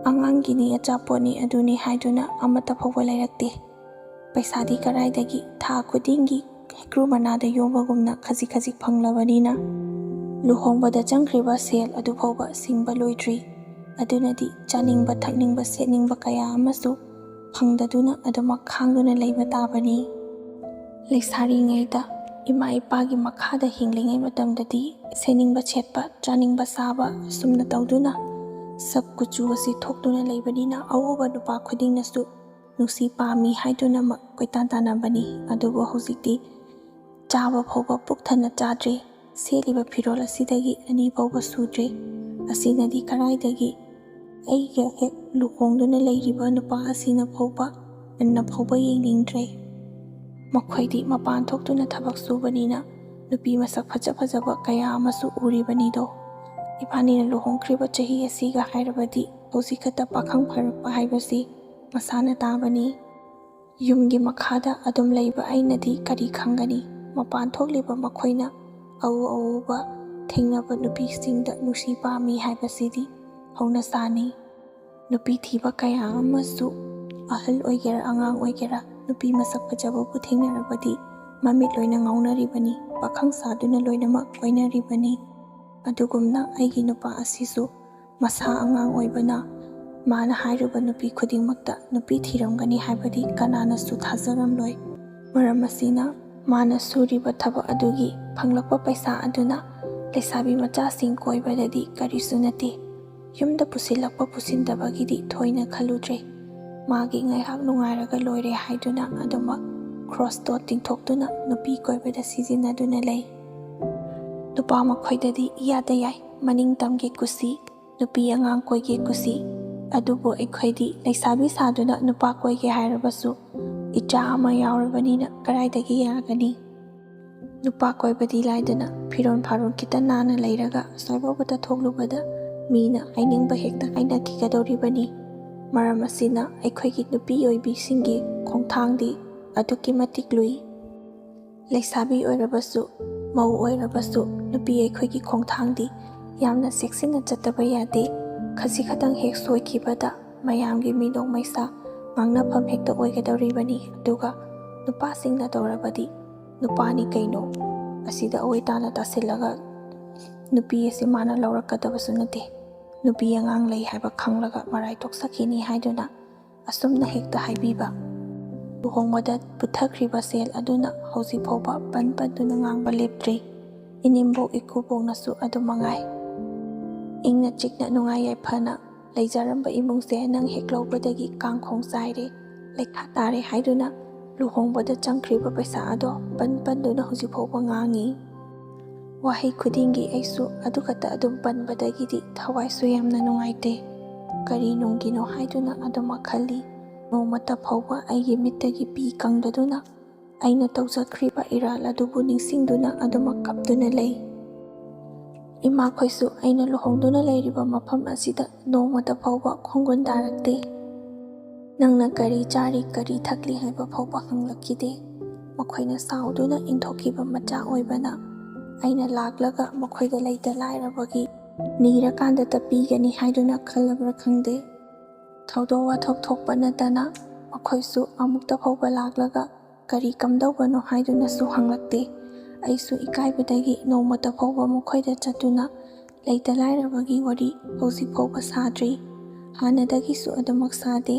"ꯑꯉꯥꯡꯒꯤꯅꯤ, ꯑꯆꯥꯄꯣꯠꯅꯤ, ꯑꯗꯨꯅꯤ" ꯍꯥꯏꯗꯨꯅ ꯑꯃꯠꯇ ꯐꯥꯎꯕ ꯂꯩꯔꯛꯇꯦ꯫ ꯄꯩꯁꯥꯗꯤ ꯀꯔꯥꯏꯗꯒꯤ? ꯊꯥ ꯈꯨꯗꯤꯡꯒꯤ ꯍꯩꯀ꯭ꯔꯨ ꯃꯅꯥꯗ ꯌꯣꯝꯕꯒꯨꯝꯅ ꯈꯖꯤꯛ ꯈꯖꯤꯛ ꯐꯪꯂꯕꯅꯤꯅ ꯂꯨꯍꯣꯡꯕꯗ ꯆꯪꯈ꯭ꯔꯤꯕ ꯁꯦꯜ ꯑꯗꯨ ꯐꯥꯎꯕ ꯁꯤꯡꯕ ꯂꯣꯏꯗ꯭ꯔꯤ꯫ ꯑꯗꯨꯅꯗꯤ ꯆꯥꯅꯤꯡꯕ, ꯊꯛꯅꯤꯡꯕ, ꯁꯦꯠꯅꯤꯡꯕ ꯀꯌꯥ ꯑꯃꯁꯨ ꯐꯪꯗꯗꯨꯅ ꯑꯗꯨꯃꯛ ꯈꯥꯡꯗꯨꯅ ꯂꯩꯕ ꯇꯥꯕꯅꯤ꯫ ꯂꯩꯁꯥꯔꯤꯉꯩꯗ ꯏꯃꯥ ꯏꯄꯥꯒꯤ ꯃꯈꯥꯗ ꯍꯤꯡꯂꯤꯉꯩ ꯃꯇꯝꯗꯗꯤ ꯁꯦꯠꯅꯤꯡꯕ ꯁꯦꯠꯄ, ꯆꯥꯅꯤꯡꯕ ꯆꯥꯕ ꯑꯁꯨꯝꯅ ꯇꯧꯗꯨꯅ ꯁꯛ ꯀꯨꯆꯨ ꯑꯁꯤ ꯊꯣꯛꯇꯨꯅ ꯂꯩꯕꯅꯤꯅ ꯑꯎꯕ ꯅꯨꯄꯥ ꯈꯨꯗꯤꯡꯅꯁꯨ ꯅꯨꯡꯁꯤ ꯄꯥꯝꯃꯤ ꯍꯥꯏꯗꯨꯅꯃꯛ ꯀꯣꯏꯇꯥꯟ ꯇꯥꯟꯅꯕꯅꯤ꯫ ꯑꯗꯨꯕꯨ ꯍꯧꯖꯤꯛꯇꯤ ꯆꯥꯕ ꯐꯥꯎꯕ ꯄꯨꯛ ꯊꯟꯅ ꯆꯥꯗ꯭ꯔꯦ꯫ ꯁꯦꯠꯂꯤꯕ ꯐꯤꯔꯣꯜ ꯑꯁꯤꯗꯒꯤ ꯑꯅꯤ ꯐꯥꯎꯕ ꯁꯨꯗ꯭ꯔꯦ꯫ ꯑꯁꯤꯅꯗꯤ ꯀꯔꯥꯏꯗꯒꯤ ꯑꯩꯒ ꯍꯦꯛ ꯂꯨꯍꯣꯡꯗꯨꯅ ꯂꯩꯔꯤꯕ ꯅꯨꯄꯥ ꯑꯁꯤꯅ ꯐꯥꯎꯕ ꯃꯨꯟꯅ ꯐꯥꯎꯕ ꯌꯦꯡꯅꯤꯡꯗ꯭ꯔꯦ꯫ ꯃꯈꯣꯏꯗꯤ ꯃꯄꯥꯟ ꯊꯣꯛꯇꯨꯅ ꯊꯕꯛ ꯁꯨꯕꯅꯤꯅ ꯅꯨꯄꯤ ꯃꯁꯛ ꯐꯖ ꯐꯖꯕ ꯀꯌꯥ ꯑꯃꯁꯨ ꯎꯔꯤꯕꯅꯤꯗꯣ꯫ ꯏꯕꯥꯅꯤꯅ ꯂꯨꯍꯣꯡꯈ꯭ꯔꯤꯕ ꯆꯍꯤ ꯑꯁꯤꯒ ꯍꯥꯏꯔꯕꯗꯤ ꯍꯧꯖꯤꯛ ꯈꯛꯇ ꯄꯥꯈꯪ ꯐꯥꯔꯛꯄ ꯍꯥꯏꯕꯁꯤ ꯃꯁꯥꯅ ꯇꯥꯕꯅꯤ꯫ ꯌꯨꯝꯒꯤ ꯃꯈꯥꯗ ꯑꯗꯨꯝ ꯂꯩꯕ ꯑꯩꯅꯗꯤ ꯀꯔꯤ ꯈꯪꯒꯅꯤ? ꯃꯄꯥꯟ ꯊꯣꯛꯂꯤꯕ ꯃꯈꯣꯏꯅ ꯑꯎ ꯑꯎꯕ ꯊꯦꯡꯅꯕ ꯅꯨꯄꯤꯁꯤꯡꯗ ꯅꯨꯡꯁꯤ ꯄꯥꯝꯃꯤ ꯍꯥꯏꯕꯁꯤꯗꯤ ꯍꯧꯅꯁꯥꯅꯤ꯫ ꯅꯨꯄꯤ ꯊꯤꯕ ꯀꯌꯥ ꯑꯃꯁꯨ, ꯑꯍꯜ ꯑꯣꯏꯒꯦꯔꯥ ꯑꯉꯥꯡ ꯑꯣꯏꯒꯦꯔꯥ, ꯅꯨꯄꯤ ꯃꯁꯛ ꯐꯖꯕꯕꯨ ꯊꯦꯡꯅꯔꯕꯗꯤ ꯃꯃꯤꯠ ꯂꯣꯏꯅ ꯉꯥꯎꯅꯔꯤꯕꯅꯤ, ꯄꯥꯈꯪ ꯁꯥꯗꯨꯅ ꯂꯣꯏꯅꯃꯛ ꯀꯣꯏꯅꯔꯤꯕꯅꯤ꯫ ꯑꯗꯨꯒꯨꯝꯅ ꯑꯩꯒꯤ ꯅꯨꯄꯥ ꯑꯁꯤꯁꯨ ꯃꯁꯥ ꯑꯉꯥꯡ ꯑꯣꯏꯕꯅ ꯃꯥꯅ ꯍꯥꯏꯔꯨꯕ ꯅꯨꯄꯤ ꯈꯨꯗꯤꯡꯃꯛꯇ ꯅꯨꯄꯤ ꯊꯤꯔꯝꯒꯅꯤ ꯍꯥꯏꯕꯗꯤ ꯀꯅꯥꯅꯁꯨ ꯊꯥꯖꯔꯝꯂꯣꯏ꯫ ꯃꯔꯝ ꯑꯁꯤꯅ ꯃꯥꯅ ꯁꯨꯔꯤꯕ ꯊꯕꯛ ꯑꯗꯨꯒꯤ ꯐꯪꯂꯛꯄ ꯄꯩꯁꯥ ꯑꯗꯨꯅ ꯂꯩꯁꯥꯕꯤ ꯃꯆꯥꯁꯤꯡ ꯀꯣꯏꯕꯗꯗꯤ ꯀꯔꯤꯁꯨ ꯅꯠꯇꯦ꯫ ꯌꯨꯝꯗ ꯄꯨꯁꯤꯜꯂꯛꯄ ꯄꯨꯁꯤꯟꯗꯕꯒꯤꯗꯤ ꯊꯣꯏꯅ ꯈꯜꯂꯨꯗ꯭ꯔꯦ꯫ ꯃꯥꯒꯤ ꯉꯥꯏꯍꯥꯛ ꯅꯨꯡꯉꯥꯏꯔꯒ ꯂꯣꯏꯔꯦ ꯍꯥꯏꯗꯨꯅ ꯑꯗꯨꯃꯛ ꯈ꯭ꯔꯣꯁꯇꯣ ꯇꯤꯡꯊꯣꯛꯇꯨꯅ ꯅꯨꯄꯤ ꯀꯣꯏꯕꯗ ꯁꯤꯖꯤꯟꯅꯗꯨꯅ ꯂꯩ꯫ ꯅꯨꯄꯥ ꯃꯈꯣꯏꯗꯗꯤ ꯏꯌꯥꯗ ꯌꯥꯏ, ꯃꯅꯤꯡ ꯇꯝꯒꯤ ꯀꯨꯁꯤ, ꯅꯨꯄꯤ ꯑꯉꯥꯡ ꯀꯣꯏꯒꯦ ꯀꯨꯁꯤ꯫ ꯑꯗꯨꯕꯨ ꯑꯩꯈꯣꯏꯗꯤ ꯂꯩꯁꯥꯕꯤ ꯁꯥꯗꯨꯅ ꯅꯨꯄꯥ ꯀꯣꯏꯒꯦ ꯍꯥꯏꯔꯕꯁꯨ ꯏꯆꯥ ꯑꯃ ꯌꯥꯎꯔꯕꯅꯤꯅ ꯀꯗꯥꯏꯗꯒꯤ ꯌꯥꯒꯅꯤ? ꯅꯨꯄꯥ ꯀꯣꯏꯕꯗꯤ ꯂꯥꯏꯗꯅ, ꯐꯤꯔꯣꯜ ꯐꯥꯔꯣꯜ ꯈꯤꯇ ꯅꯥꯟꯅ ꯂꯩꯔꯒ ꯑꯁꯣꯏꯕ ꯊꯣꯛꯂꯨꯕꯗ ꯃꯤꯅ ꯍꯥꯏꯅꯤꯡꯕ ꯍꯦꯛꯇ ꯍꯥꯏꯅꯈꯤꯒꯗꯧꯔꯤꯕꯅꯤ꯫ ꯃꯔꯝ ꯑꯁꯤꯅ ꯑꯩꯈꯣꯏꯒꯤ ꯅꯨꯄꯤ ꯑꯣꯏꯕꯤꯁꯤꯡꯒꯤ ꯈꯣꯡꯊꯥꯡꯗꯤ ꯑꯗꯨꯛꯀꯤ ꯃꯇꯤꯛ ꯂꯨꯏ꯫ ꯂꯩꯁꯥꯕꯤ ꯑꯣꯏꯔꯕꯁꯨ, ꯃꯧ ꯑꯣꯏꯔꯕꯁꯨ, ꯅꯨꯄꯤ ꯑꯩꯈꯣꯏꯒꯤ ꯈꯣꯡꯊꯥꯡꯗꯤ ꯌꯥꯝꯅ ꯆꯦꯛꯁꯤꯟꯅ ꯆꯠꯇꯕ ꯌꯥꯗꯦ꯫ ꯈꯖꯤꯛ ꯈꯇꯪ ꯍꯦꯛ ꯁꯣꯏꯈꯤꯕꯗ ꯃꯌꯥꯝꯒꯤ ꯃꯤꯅꯣꯛ ꯃꯩꯁꯥ ꯉꯥꯡꯅꯐꯝ ꯍꯦꯛꯇ ꯑꯣꯏꯒꯗꯧꯔꯤꯕꯅꯤ꯫ ꯑꯗꯨꯒ ꯅꯨꯄꯥꯁꯤꯡꯅ ꯇꯧꯔꯕꯗꯤ, "ꯅꯨꯄꯥꯅꯤ ꯀꯩꯅꯣ?" ꯑꯁꯤꯗ ꯑꯑꯣꯏ ꯇꯥꯅ ꯇꯥꯁꯤꯜꯂꯒ ꯅꯨꯄꯤ ꯑꯁꯤ ꯃꯥꯅ ꯂꯧꯔꯛꯀꯗꯕꯁꯨ ꯅꯠꯇꯦ꯫ ꯅꯨꯄꯤ ꯑꯉꯥꯡ ꯂꯩ ꯍꯥꯏꯕ ꯈꯪꯂꯒ ꯃꯔꯥꯏ ꯇꯣꯛꯆꯈꯤꯅꯤ ꯍꯥꯏꯗꯨꯅ ꯑꯁꯨꯝꯅ ꯍꯦꯛꯇ ꯍꯥꯏꯕꯤꯕ꯫ ꯂꯨꯍꯣꯡꯕꯗ ꯄꯨꯊꯈ꯭ꯔꯤꯕ ꯁꯦꯜ ꯑꯗꯨꯅ ꯍꯧꯖꯤꯛ ꯐꯥꯎꯕ ꯄꯟ ꯄꯟꯗꯨꯅ ꯉꯥꯡꯕ ꯂꯦꯞꯇ꯭ꯔꯤ꯫ ꯏꯅꯦꯝꯕꯣꯛ ꯏꯀꯨꯕꯣꯛꯅꯁꯨ ꯑꯗꯨ ꯃꯉꯥꯏ꯫ ꯏꯪꯅ ꯆꯤꯛꯅ ꯅꯨꯡꯉꯥꯏ ꯌꯥꯏꯐꯅ ꯂꯩꯖꯔꯝꯕ ꯏꯃꯨꯡꯁꯦ ꯅꯪ ꯍꯦꯛ ꯂꯧꯕꯗꯒꯤ ꯀꯥꯡꯈꯣꯡ ꯆꯥꯏꯔꯦ, ꯂꯩꯈꯥ ꯇꯥꯔꯦ ꯍꯥꯏꯗꯨꯅ ꯂꯨꯍꯣꯡꯕꯗ ꯆꯪꯈ꯭ꯔꯤꯕ ꯄꯩꯁꯥ ꯑꯗꯣ ꯄꯟ ꯄꯟꯗꯨꯅ ꯍꯧꯖꯤꯛ ꯐꯥꯎꯕ ꯉꯥꯡꯉꯤ꯫ ꯋꯥꯍꯩ ꯈꯨꯗꯤꯡꯒꯤ ꯑꯩꯁꯨ ꯑꯗꯨ ꯈꯛꯇ ꯑꯗꯨꯝ ꯄꯟꯕꯗꯒꯤꯗꯤ ꯊꯋꯥꯏꯁꯨ ꯌꯥꯝꯅ ꯅꯨꯡꯉꯥꯏꯇꯦ꯫ ꯀꯔꯤ ꯅꯨꯡꯒꯤꯅꯣ ꯍꯥꯏꯗꯨꯅ ꯑꯗꯨꯃꯛ ꯈꯜꯂꯤ꯫ ꯅꯣꯡꯃꯇ ꯐꯥꯎꯕ ꯑꯩꯒꯤ ꯃꯤꯠꯇꯒꯤ ꯄꯤ ꯀꯪꯗꯗꯨꯅ ꯑꯩꯅ ꯇꯧꯖꯈ꯭ꯔꯤꯕ ꯏꯔꯥꯜ ꯑꯗꯨꯕꯨ ꯅꯤꯡꯁꯤꯡꯗꯨꯅ ꯑꯗꯨꯃꯛ ꯀꯞꯇꯨꯅ ꯂꯩ꯫ ꯏꯃꯥꯈꯣꯏꯁꯨ ꯑꯩꯅ ꯂꯨꯍꯣꯡꯗꯨꯅ ꯂꯩꯔꯤꯕ ꯃꯐꯝ ꯑꯁꯤꯗ ꯅꯣꯡꯃꯇ ꯐꯥꯎꯕ ꯈꯣꯡꯒꯨꯟ ꯇꯥꯔꯛꯇꯦ꯫ ꯅꯪꯅ ꯀꯔꯤ ꯆꯥꯔꯤ, ꯀꯔꯤ ꯊꯛꯂꯤ ꯍꯥꯏꯕ ꯐꯥꯎꯕ ꯍꯪꯂꯛꯈꯤꯗꯦ꯫ ꯃꯈꯣꯏꯅ ꯁꯥꯎꯗꯨꯅ ꯏꯟꯊꯣꯛꯈꯤꯕ ꯃꯆꯥ ꯑꯣꯏꯕꯅ ꯑꯩꯅ ꯂꯥꯛꯂꯒ ꯃꯈꯣꯏꯗ ꯂꯩꯇ ꯂꯥꯏꯔꯕꯒꯤ ꯅꯤꯔꯀꯥꯟꯗꯇ ꯄꯤꯒꯅꯤ ꯍꯥꯏꯗꯨꯅ ꯈꯜꯂꯕ꯭ꯔꯥ ꯈꯪꯗꯦ꯫ ꯊꯧꯗꯣꯛ ꯋꯥꯊꯣꯛ ꯊꯣꯛꯄ ꯅꯠꯇꯅ ꯃꯈꯣꯏꯁꯨ ꯑꯃꯨꯛꯇ ꯐꯥꯎꯕ ꯂꯥꯛꯂꯒ ꯀꯔꯤ ꯀꯝꯗꯧꯕꯅꯣ ꯍꯥꯏꯗꯨꯅꯁꯨ ꯍꯪꯂꯛꯇꯦ꯫ ꯑꯩꯁꯨ ꯏꯀꯥꯏꯕꯗꯒꯤ ꯅꯣꯡꯃꯇ ꯐꯥꯎꯕ ꯃꯈꯣꯏꯗ ꯆꯠꯇꯨꯅ ꯂꯩꯇ ꯂꯥꯏꯔꯕꯒꯤ ꯋꯥꯔꯤ ꯍꯧꯖꯤꯛ ꯐꯥꯎꯕ ꯁꯥꯗ꯭ꯔꯤ꯫ ꯍꯥꯟꯅꯗꯒꯤꯁꯨ ꯑꯗꯨꯃꯛ ꯁꯥꯗꯦ꯫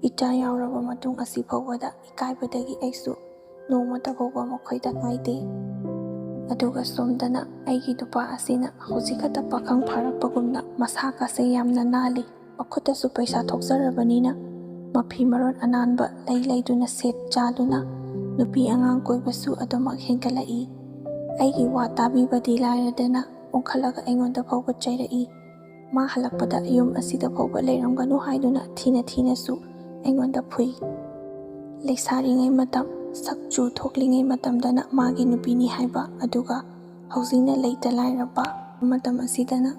ꯏꯆꯥ ꯌꯥꯎꯔꯕ ꯃꯇꯨꯡ ꯑꯁꯤ ꯐꯥꯎꯕꯗ ꯏꯀꯥꯏꯕꯗꯒꯤ ꯑꯩꯁꯨ ꯅꯣꯡꯃꯇ ꯐꯥꯎꯕ ꯃꯈꯣꯏꯗ ꯍꯥꯏꯗꯦ꯫ ꯑꯗꯨꯒ ꯁꯣꯝꯗꯅ ꯑꯩꯒꯤ ꯅꯨꯄꯥ ꯑꯁꯤꯅ ꯍꯧꯖꯤꯛ ꯈꯛꯇ ꯄꯥꯈꯪ ꯐꯥꯔꯛꯄꯒꯨꯝꯅ ꯃꯁꯥꯒꯁꯦ ꯌꯥꯝꯅ ꯅꯥꯜꯂꯤ꯫ ꯃꯈꯨꯠꯇꯁꯨ ꯄꯩꯁꯥ ꯊꯣꯛꯆꯔꯕꯅꯤꯅ ꯃꯐꯤ ꯃꯔꯣꯟ ꯑꯅꯥꯟꯕ ꯂꯩ ꯂꯩꯗꯨꯅ ꯁꯦꯠ ꯆꯥꯗꯨꯅ ꯅꯨꯄꯤ ꯑꯉꯥꯡ ꯀꯣꯏꯕꯁꯨ ꯑꯗꯨꯃꯛ ꯍꯦꯟꯒꯠꯂꯛꯏ꯫ ꯑꯩꯒꯤ ꯋꯥ ꯇꯥꯕꯤꯕꯗꯤ ꯂꯥꯏꯔꯗꯅ ꯑꯣꯟꯈꯠꯂꯒ ꯑꯩꯉꯣꯟꯗ ꯐꯥꯎꯕ ꯆꯩꯔꯛꯏ꯫ ꯃꯥ ꯍꯜꯂꯛꯄꯗ ꯌꯨꯝ ꯑꯁꯤꯗ ꯐꯥꯎꯕ ꯂꯩꯔꯝꯒꯅꯨ ꯍꯥꯏꯗꯨꯅ ꯊꯤꯅ ꯊꯤꯅꯁꯨ ꯑꯩꯉꯣꯟꯗ ꯐꯨꯏ꯫ ꯂꯩꯁꯥꯔꯤꯉꯩ ꯃꯇꯝ, ꯁꯛ ꯆꯨ ꯊꯣꯛꯂꯤꯉꯩ ꯃꯇꯝꯗꯅ ꯃꯥꯒꯤ ꯅꯨꯄꯤꯅꯤ ꯍꯥꯏꯕ, ꯑꯗꯨꯒ ꯍꯧꯖꯤꯛꯅ ꯂꯩꯇ ꯂꯥꯏꯔꯕ ꯃꯇꯝ ꯑꯁꯤꯗꯅ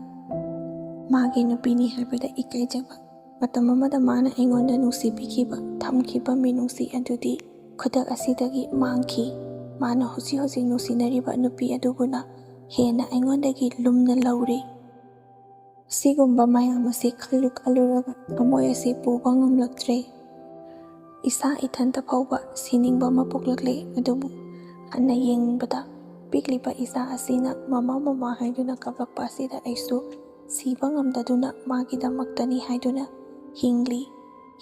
ꯃꯥꯒꯤ ꯅꯨꯄꯤꯅꯤ ꯍꯥꯏꯕꯗ ꯏꯀꯥꯏꯖꯕ꯫ ꯃꯇꯝ ꯑꯃꯗ ꯃꯥꯅ ꯑꯩꯉꯣꯟꯗ ꯅꯨꯡꯁꯤꯕꯤꯈꯤꯕ, ꯊꯝꯈꯤꯕ ꯃꯤꯅꯨꯡꯁꯤ ꯑꯗꯨꯗꯤ ꯈꯨꯗꯛ ꯑꯁꯤꯗꯒꯤ ꯃꯥꯡꯈꯤ꯫ ꯃꯥꯅ ꯍꯧꯖꯤꯛ ꯍꯧꯖꯤꯛ ꯅꯨꯡꯁꯤꯅꯔꯤꯕ ꯅꯨꯄꯤ ꯑꯗꯨꯕꯨꯅ ꯍꯦꯟꯅ ꯑꯩꯉꯣꯟꯗꯒꯤ ꯂꯨꯝꯅ ꯂꯧꯔꯤ꯫ ꯑꯁꯤꯒꯨꯝꯕ ꯃꯌꯥꯝ ꯑꯁꯤ ꯈꯜꯂꯨ ꯈꯜꯂꯨꯔꯒ ꯊꯃꯣꯏ ꯑꯁꯤ ꯄꯨꯕ ꯉꯝꯂꯛꯇ꯭ꯔꯦ꯫ ꯏꯁꯥ ꯏꯊꯟꯇ ꯐꯥꯎꯕ ꯁꯤꯅꯤꯡꯕ ꯑꯃ ꯄꯣꯛꯂꯛꯂꯦ, ꯑꯗꯨꯕꯨ ꯍꯟꯅ ꯌꯦꯡꯕꯗ ꯄꯤꯛꯂꯤꯕ ꯏꯆꯥ ꯑꯁꯤꯅ "ꯃꯃꯥ, ꯃꯃꯥ" ꯍꯥꯏꯗꯨꯅ ꯀꯞꯂꯛꯄ ꯑꯁꯤꯗ ꯑꯩꯁꯨ ꯁꯤꯕ ꯉꯝꯗꯗꯨꯅ ꯃꯥꯒꯤꯗꯃꯛꯇꯅꯤ ꯍꯥꯏꯗꯨꯅ ꯍꯤꯡꯂꯤ꯫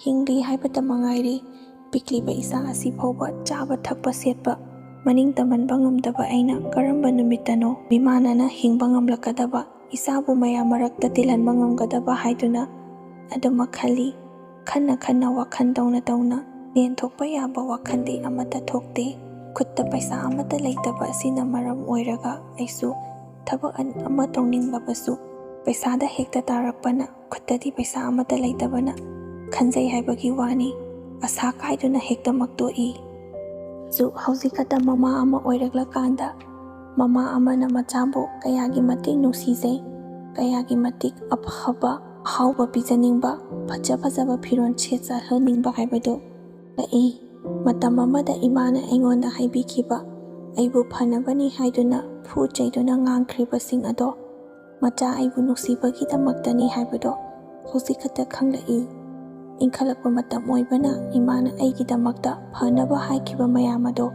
ꯍꯤꯡꯂꯤ ꯍꯥꯏꯕꯇ ꯃꯉꯥꯏꯔꯦ, ꯄꯤꯛꯂꯤꯕ ꯏꯆꯥ ꯑꯁꯤ ꯐꯥꯎꯕ ꯆꯥꯕ, ꯊꯛꯄ, ꯁꯦꯠꯄ ꯃꯅꯤꯡ ꯇꯝꯍꯟꯕ ꯉꯝꯗꯕ ꯑꯩꯅ ꯀꯔꯝꯕ ꯅꯨꯃꯤꯠꯇꯅꯣ ꯃꯤꯃꯥꯟꯅꯅ ꯍꯤꯡꯕ ꯉꯝꯂꯛꯀꯗꯕ? ꯏꯁꯥꯕꯨ ꯃꯌꯥꯝ ꯃꯔꯛꯇ ꯇꯤꯜꯍꯟꯕ ꯉꯝꯒꯗꯕ ꯍꯥꯏꯗꯨꯅ ꯑꯗꯨꯃꯛ ꯈꯜꯂꯤ꯫ ꯈꯟꯅ ꯈꯟꯅ, ꯋꯥꯈꯜ ꯇꯧꯅ ꯇꯧꯅ, ꯂꯦꯟꯊꯣꯛꯄ ꯌꯥꯕ ꯋꯥꯈꯜꯗꯤ ꯑꯃꯠꯇ ꯊꯣꯛꯇꯦ꯫ ꯈꯨꯠꯇ ꯄꯩꯁꯥ ꯑꯃꯠꯇ ꯂꯩꯇꯕ ꯑꯁꯤꯅ ꯃꯔꯝ ꯑꯣꯏꯔꯒ ꯑꯩꯁꯨ ꯊꯕꯛ ꯑꯃ ꯇꯧꯅꯤꯡꯂꯕꯁꯨ ꯄꯩꯁꯥꯗ ꯍꯦꯛꯇ ꯇꯥꯔꯛꯄꯅ, ꯈꯨꯠꯇꯗꯤ ꯄꯩꯁꯥ ꯑꯃꯠꯇ ꯂꯩꯇꯕꯅ ꯈꯟꯖꯩ ꯍꯥꯏꯕꯒꯤ ꯋꯥꯅꯤ꯫ ꯑꯁꯥ ꯀꯥꯏꯗꯨꯅ ꯍꯦꯛꯇꯃꯛ ꯇꯣꯛꯏ꯫ ꯁꯨ ꯍꯧꯖꯤꯛ ꯈꯛꯇ ꯃꯃꯥ ꯑꯃ ꯑꯣꯏꯔꯛꯂꯀꯥꯟꯗ ꯃꯃꯥ ꯑꯃꯅ ꯃꯆꯥꯕꯨ ꯀꯌꯥꯒꯤ ꯃꯇꯤꯛ ꯅꯨꯡꯁꯤꯖꯩ, ꯀꯌꯥꯒꯤ ꯃꯇꯤꯛ ꯑꯐꯕ ꯑꯍꯥꯎꯕ ꯄꯤꯖꯅꯤꯡꯕ, ꯐꯖ ꯐꯖꯕ ꯐꯤꯔꯣꯜ ꯁꯦꯠꯆꯍꯟꯅꯤꯡꯕ ꯍꯥꯏꯕꯗꯨ ꯂꯥꯛꯏ꯫ ꯃꯇꯝ ꯑꯃꯗ ꯏꯃꯥꯅ ꯑꯩꯉꯣꯟꯗ ꯍꯥꯏꯕꯤꯈꯤꯕ, ꯑꯩꯕꯨ ꯐꯅꯕꯅꯤ ꯍꯥꯏꯗꯨꯅ ꯐꯨ ꯆꯩꯗꯨꯅ ꯉꯥꯡꯈ꯭ꯔꯤꯕꯁꯤꯡ ꯑꯗꯣ ꯃꯆꯥ ꯑꯩꯕꯨ ꯅꯨꯡꯁꯤꯕꯒꯤꯗꯃꯛꯇꯅꯤ ꯍꯥꯏꯕꯗꯣ ꯍꯧꯖꯤꯛ ꯈꯛꯇ ꯈꯪꯂꯛꯏ꯫ ꯏꯟꯈꯠꯂꯛꯄ ꯃꯇꯝ ꯑꯣꯏꯕꯅ ꯏꯃꯥꯅ ꯑꯩꯒꯤꯗꯃꯛꯇ ꯐꯅꯕ ꯍꯥꯏꯈꯤꯕ ꯃꯌꯥꯝ ꯑꯗꯣ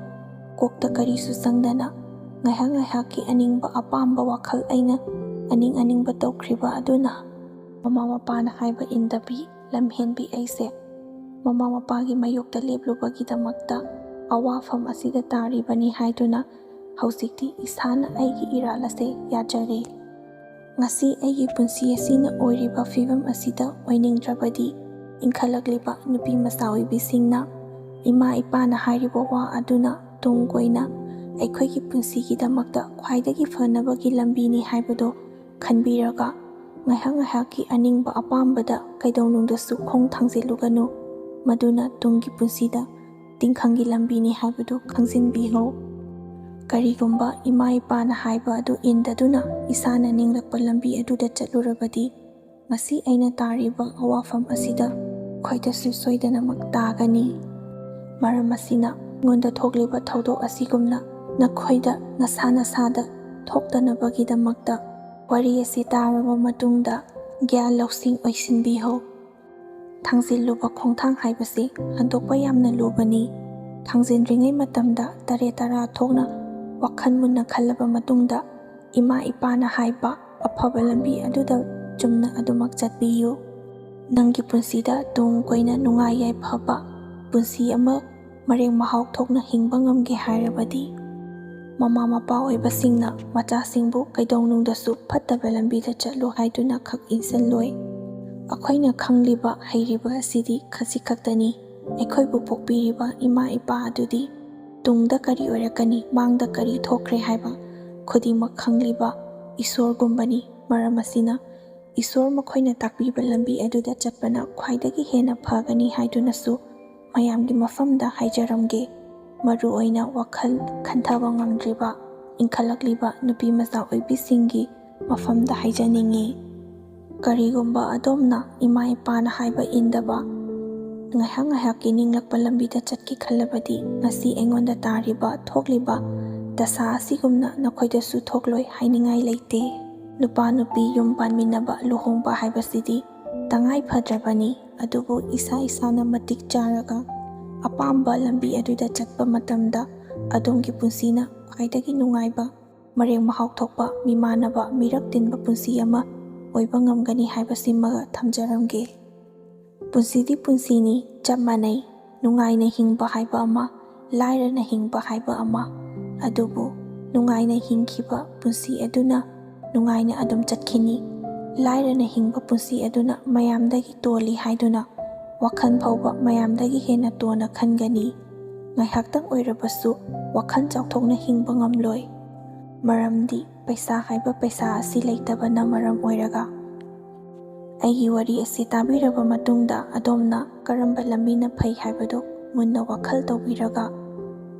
ꯀꯣꯛꯇ ꯀꯔꯤꯁꯨ ꯆꯪꯗꯅ ꯉꯥꯏꯍꯥꯛ ꯉꯥꯏꯍꯥꯛꯀꯤ ꯑꯅꯤꯡꯕ ꯑꯄꯥꯝꯕ ꯋꯥꯈꯜ ꯑꯩꯅ ꯑꯅꯤꯡ ꯑꯅꯤꯡꯕ ꯇꯧꯈ꯭ꯔꯤꯕ ꯑꯗꯨꯅ ꯃꯃꯥ ꯃꯄꯥꯅ ꯍꯥꯏꯕ ꯏꯟꯗꯕꯤ ꯂꯝꯍꯦꯟꯕꯤ ꯑꯩꯁꯦ ꯃꯃꯥ ꯃꯄꯥꯒꯤ ꯃꯥꯌꯣꯛꯇ ꯂꯦꯞꯂꯨꯕꯒꯤꯗꯃꯛꯇ ꯑꯋꯥꯐꯝ ꯑꯁꯤꯗ ꯇꯥꯔꯤꯕꯅꯤ ꯍꯥꯏꯗꯨꯅ ꯍꯧꯖꯤꯛꯇꯤ ꯏꯁꯥꯅ ꯑꯩꯒꯤ ꯏꯔꯥꯜ ꯑꯁꯦ ꯌꯥꯖꯔꯦ꯫ ꯉꯁꯤ ꯑꯩꯒꯤ ꯄꯨꯟꯁꯤ ꯑꯁꯤꯅ ꯑꯣꯏꯔꯤꯕ ꯐꯤꯕꯝ ꯑꯁꯤꯗ ꯑꯣꯏꯅꯤꯡꯗ꯭ꯔꯕꯗꯤ ꯏꯟꯈꯠꯂꯛꯂꯤꯕ ꯅꯨꯄꯤ ꯃꯆꯥ ꯑꯣꯏꯕꯤꯁꯤꯡꯅ ꯏꯃꯥ ꯏꯄꯥꯅ ꯍꯥꯏꯔꯤꯕ ꯋꯥ ꯑꯗꯨꯅ ꯇꯨꯡ ꯀꯣꯏꯅ ꯑꯩꯈꯣꯏꯒꯤ ꯄꯨꯟꯁꯤꯒꯤꯗꯃꯛꯇ ꯈ꯭ꯋꯥꯏꯗꯒꯤ ꯐꯅꯕꯒꯤ ꯂꯝꯕꯤꯅꯤ ꯍꯥꯏꯕꯗꯨ ꯈꯟꯕꯤꯔꯒ ꯉꯥꯏꯍꯥꯛ ꯉꯥꯏꯍꯥꯛꯀꯤ ꯑꯅꯤꯡꯕ ꯑꯄꯥꯝꯕꯗ ꯀꯩꯗꯧꯅꯨꯡꯗꯁꯨ ꯈꯣꯡ ꯊꯥꯡꯖꯤꯜꯂꯨꯒꯅꯨ꯫ ꯃꯗꯨꯅ ꯇꯨꯡꯒꯤ ꯄꯨꯟꯁꯤꯗ ꯇꯤꯟꯈꯪꯒꯤ ꯂꯝꯕꯤꯅꯤ ꯍꯥꯏꯕꯗꯨ ꯈꯪꯖꯤꯟꯕꯤꯍꯧ꯫ ꯀꯔꯤꯒꯨꯝꯕ ꯏꯃꯥ ꯏꯄꯥꯅ ꯍꯥꯏꯕ ꯑꯗꯨ ꯏꯟꯗꯗꯨꯅ ꯏꯁꯥꯅ ꯅꯤꯡꯂꯛꯄ ꯂꯝꯕꯤ ꯑꯗꯨꯗ ꯆꯠꯂꯨꯔꯕꯗꯤ ꯉꯁꯤ ꯑꯩꯅ ꯇꯥꯔꯤꯕ ꯑꯋꯥꯐꯝ ꯑꯁꯤꯗ ꯈꯣꯏꯗꯁꯨ ꯁꯣꯏꯗꯅꯃꯛ ꯇꯥꯒꯅꯤ꯫ ꯃꯔꯝ ꯑꯁꯤꯅ ꯑꯩꯉꯣꯟꯗ ꯊꯣꯛꯂꯤꯕ ꯊꯧꯗꯣꯛ ꯑꯁꯤꯒꯨꯝꯅ ꯅꯈꯣꯏꯗ ꯅꯁꯥ ꯅꯁꯥꯗ ꯊꯣꯛꯇꯅꯕꯒꯤꯗꯃꯛꯇ ꯋꯥꯔꯤ ꯑꯁꯤ ꯇꯥꯔꯕ ꯃꯇꯨꯡꯗ ꯒ꯭ꯌꯥꯟ ꯂꯧꯁꯤꯡ ꯑꯣꯏꯁꯤꯟꯕꯤꯍꯧ꯫ ꯊꯥꯡꯖꯤꯜꯂꯨꯕ ꯈꯣꯡꯊꯥꯡ ꯍꯥꯏꯕꯁꯤ ꯍꯟꯗꯣꯛꯄ ꯌꯥꯝꯅ ꯂꯨꯕꯅꯤ꯫ ꯊꯥꯡꯖꯤꯟꯗ꯭ꯔꯤꯉꯩ ꯃꯇꯝꯗ ꯇꯔꯦꯠ ꯇꯔꯥ ꯊꯣꯛꯅ ꯋꯥꯈꯜ ꯃꯨꯟꯅ ꯈꯜꯂꯕ ꯃꯇꯨꯡꯗ ꯏꯃꯥ ꯏꯄꯥꯅ ꯍꯥꯏꯕ ꯑꯐꯕ ꯂꯝꯕꯤ ꯑꯗꯨꯗ ꯆꯨꯝꯅ ꯑꯗꯨꯃꯛ ꯆꯠꯄꯤꯌꯨ꯫ ꯅꯪꯒꯤ ꯄꯨꯟꯁꯤꯗ ꯇꯨꯡ ꯀꯣꯏꯅ ꯅꯨꯡꯉꯥꯏ ꯌꯥꯏꯐꯕ ꯄꯨꯟꯁꯤ ꯑꯃ ꯃꯔꯦꯡ ꯃꯍꯥꯎ ꯊꯣꯛꯅ ꯍꯤꯡꯕ ꯉꯝꯒꯦ ꯍꯥꯏꯔꯕꯗꯤ ꯃꯃꯥ ꯃꯄꯥ ꯑꯣꯏꯕꯁꯤꯡꯅ ꯃꯆꯥꯁꯤꯡꯕꯨ ꯀꯩꯗꯧꯅꯨꯡꯗꯁꯨ ꯐꯠꯇꯕ ꯂꯝꯕꯤꯗ ꯆꯠꯂꯨ ꯍꯥꯏꯗꯨꯅ ꯈꯛ ꯏꯟꯁꯤꯜꯂꯣꯏ꯫ ꯑꯩꯈꯣꯏꯅ ꯈꯪꯂꯤꯕ, ꯍꯩꯔꯤꯕ ꯑꯁꯤꯗꯤ ꯈꯖꯤꯛ ꯈꯛꯇꯅꯤ꯫ ꯑꯩꯈꯣꯏꯕꯨ ꯄꯣꯛꯄꯤꯔꯤꯕ ꯏꯃꯥ ꯏꯄꯥ ꯑꯗꯨꯗꯤ ꯇꯨꯡꯗ ꯀꯔꯤ ꯑꯣꯏꯔꯛꯀꯅꯤ, ꯃꯥꯡꯗ ꯀꯔꯤ ꯊꯣꯛꯈ꯭ꯔꯦ ꯍꯥꯏꯕ ꯈꯨꯗꯤꯡꯃꯛ ꯈꯪꯂꯤꯕ ꯏꯁꯣꯔꯒꯨꯝꯕꯅꯤ꯫ ꯃꯔꯝ ꯑꯁꯤꯅ, ꯏꯁꯣꯔ ꯃꯈꯣꯏꯅ ꯇꯥꯛꯄꯤꯕ ꯂꯝꯕꯤ ꯑꯗꯨꯗ ꯆꯠꯄꯅ ꯈ꯭ꯋꯥꯏꯗꯒꯤ ꯍꯦꯟꯅ ꯐꯒꯅꯤ ꯍꯥꯏꯗꯨꯅꯁꯨ ꯃꯌꯥꯝꯒꯤ ꯃꯐꯝꯗ ꯍꯥꯏꯖꯔꯝꯒꯦ꯫ ꯃꯔꯨꯑꯣꯏꯅ ꯋꯥꯈꯜ ꯈꯟꯊꯕ ꯉꯝꯗ꯭ꯔꯤꯕ, ꯏꯟꯈꯠꯂꯛꯂꯤꯕ ꯅꯨꯄꯤ ꯃꯆꯥ ꯑꯣꯏꯕꯤꯁꯤꯡꯒꯤ ꯃꯐꯝꯗ ꯍꯥꯏꯖꯅꯤꯡꯉꯤ꯫ ꯀꯔꯤꯒꯨꯝꯕ ꯑꯗꯣꯝꯅ ꯏꯃꯥ ꯏꯄꯥꯅ ꯍꯥꯏꯕ ꯏꯟꯗꯕ, ꯉꯥꯏꯍꯥꯛ ꯉꯥꯏꯍꯥꯛꯀꯤ ꯅꯤꯡꯂꯛꯄ ꯂꯝꯕꯤꯗ ꯆꯠꯀꯦ ꯈꯜꯂꯕꯗꯤ, ꯉꯁꯤ ꯑꯩꯉꯣꯟꯗ ꯇꯥꯔꯤꯕ, ꯊꯣꯛꯂꯤꯕ ꯗꯁꯥ ꯑꯁꯤꯒꯨꯝꯅ ꯅꯈꯣꯏꯗꯁꯨ ꯊꯣꯛꯂꯣꯏ ꯍꯥꯏꯅꯤꯡꯉꯥꯏ ꯂꯩꯇꯦ꯫ ꯅꯨꯄꯥ ꯅꯨꯄꯤ ꯌꯨꯝ ꯄꯥꯟꯃꯤꯟꯅꯕ, ꯂꯨꯍꯣꯡꯕ ꯍꯥꯏꯕꯁꯤꯗꯤ ꯇꯉꯥꯏ ꯐꯗ꯭ꯔꯕꯅꯤ꯫ ꯑꯗꯨꯕꯨ ꯏꯁꯥ ꯏꯁꯥꯅ ꯃꯇꯤꯛ ꯆꯥꯔꯒ ꯑꯄꯥꯝꯕ ꯂꯝꯕꯤ ꯑꯗꯨꯗ ꯆꯠꯄ ꯃꯇꯝꯗ, ꯑꯗꯣꯝꯒꯤ ꯄꯨꯟꯁꯤꯅ ꯈ꯭ꯋꯥꯏꯗꯒꯤ ꯅꯨꯡꯉꯥꯏꯕ, ꯃꯔꯦꯛ ꯃꯍꯥꯎ ꯊꯣꯛꯄ, ꯃꯤꯃꯥꯟꯅꯕ, ꯃꯤꯔꯛ ꯇꯤꯟꯕ ꯄꯨꯟꯁꯤ ꯑꯃ ꯑꯣꯏꯕ ꯉꯝꯒꯅꯤ ꯍꯥꯏꯕꯁꯤꯃꯒ ꯊꯝꯖꯔꯝꯒꯦ꯫ ꯄꯨꯟꯁꯤꯗꯤ ꯄꯨꯟꯁꯤꯅꯤ, ꯆꯞ ꯃꯥꯟꯅꯩ꯫ ꯅꯨꯡꯉꯥꯏꯅ ꯍꯤꯡꯕ ꯍꯥꯏꯕ ꯑꯃ, ꯂꯥꯏꯔꯅ ꯍꯤꯡꯕ ꯍꯥꯏꯕ ꯑꯃ꯫ ꯑꯗꯨꯕꯨ ꯅꯨꯡꯉꯥꯏꯅ ꯍꯤꯡꯈꯤꯕ ꯄꯨꯟꯁꯤ ꯑꯗꯨꯅ ꯅꯨꯡꯉꯥꯏꯅ ꯑꯗꯨꯝ ꯆꯠꯈꯤꯅꯤ꯫ ꯂꯥꯏꯔꯅ ꯍꯤꯡꯕ ꯄꯨꯟꯁꯤ ꯑꯗꯨꯅ ꯃꯌꯥꯝꯗꯒꯤ ꯇꯣꯜꯂꯤ ꯍꯥꯏꯗꯨꯅ ꯋꯥꯈꯜ ꯐꯥꯎꯕ ꯃꯌꯥꯝꯗꯒꯤ ꯍꯦꯟꯅ ꯇꯣꯟꯅ ꯈꯟꯒꯅꯤ꯫ ꯉꯥꯏꯍꯥꯛꯇꯪ ꯑꯣꯏꯔꯕꯁꯨ ꯋꯥꯈꯜ ꯆꯥꯎꯊꯣꯛꯅ ꯍꯤꯡꯕ ꯉꯝꯂꯣꯏ꯫ ꯃꯔꯝꯗꯤ ꯄꯩꯁꯥ ꯍꯥꯏꯕ ꯄꯩꯁꯥ ꯑꯁꯤ ꯂꯩꯇꯕꯅ ꯃꯔꯝ ꯑꯣꯏꯔꯒ꯫ ꯑꯩꯒꯤ ꯋꯥꯔꯤ ꯑꯁꯤ ꯇꯥꯕꯤꯔꯕ ꯃꯇꯨꯡꯗ ꯑꯗꯣꯝꯅ ꯀꯔꯝꯕ ꯂꯝꯕꯤꯅ ꯐꯩ ꯍꯥꯏꯕꯗꯨ ꯃꯨꯟꯅ ꯋꯥꯈꯜ ꯇꯧꯕꯤꯔꯒ,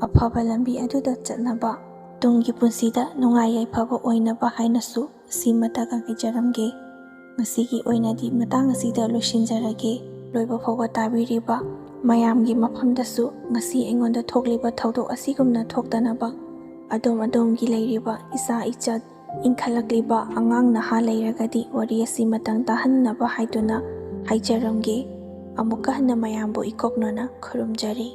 ꯑꯐꯕ ꯂꯝꯕꯤ ꯑꯗꯨꯗ ꯆꯠꯅꯕ, ꯇꯨꯡꯒꯤ ꯄꯨꯟꯁꯤꯗ ꯅꯨꯡꯉꯥꯏ ꯌꯥꯏꯐꯕ ꯑꯣꯏꯅꯕ ꯍꯥꯏꯅꯁꯨ ꯁꯤꯃꯇꯒ ꯍꯥꯏꯖꯔꯝꯒꯦ꯫ ꯉꯁꯤꯒꯤ ꯑꯣꯏꯅꯗꯤ ꯃꯇꯥꯡ ꯑꯁꯤꯗ ꯂꯣꯏꯁꯤꯟꯖꯔꯒꯦ꯫ ꯂꯣꯏꯕ ꯐꯥꯎꯕ ꯇꯥꯕꯤꯔꯤꯕ ꯃꯌꯥꯝꯒꯤ ꯃꯐꯝꯗꯁꯨ ꯉꯁꯤ ꯑꯩꯉꯣꯟꯗ ꯊꯣꯛꯂꯤꯕ ꯊꯧꯗꯣꯛ ꯑꯁꯤꯒꯨꯝꯅ ꯊꯣꯛꯇꯅꯕ ꯑꯗꯣꯝ ꯑꯗꯣꯝꯒꯤ ꯂꯩꯔꯤꯕ ꯏꯆꯥ ꯏꯆꯠ, ꯏꯟꯈꯠꯂꯛꯂꯤꯕ ꯑꯉꯥꯡ ꯅꯍꯥ ꯂꯩꯔꯒꯗꯤ ꯋꯥꯔꯤ ꯑꯁꯤ ꯃꯇꯪ ꯇꯥꯍꯟꯅꯕ ꯍꯥꯏꯗꯨꯅ ꯍꯥꯏꯖꯔꯝꯒꯦ꯫ ꯑꯃꯨꯛꯀ ꯍꯟꯅ ꯃꯌꯥꯝꯕꯨ ꯏꯀꯣꯛꯅꯅ ꯈꯨꯔꯨꯝꯖꯔꯤ꯫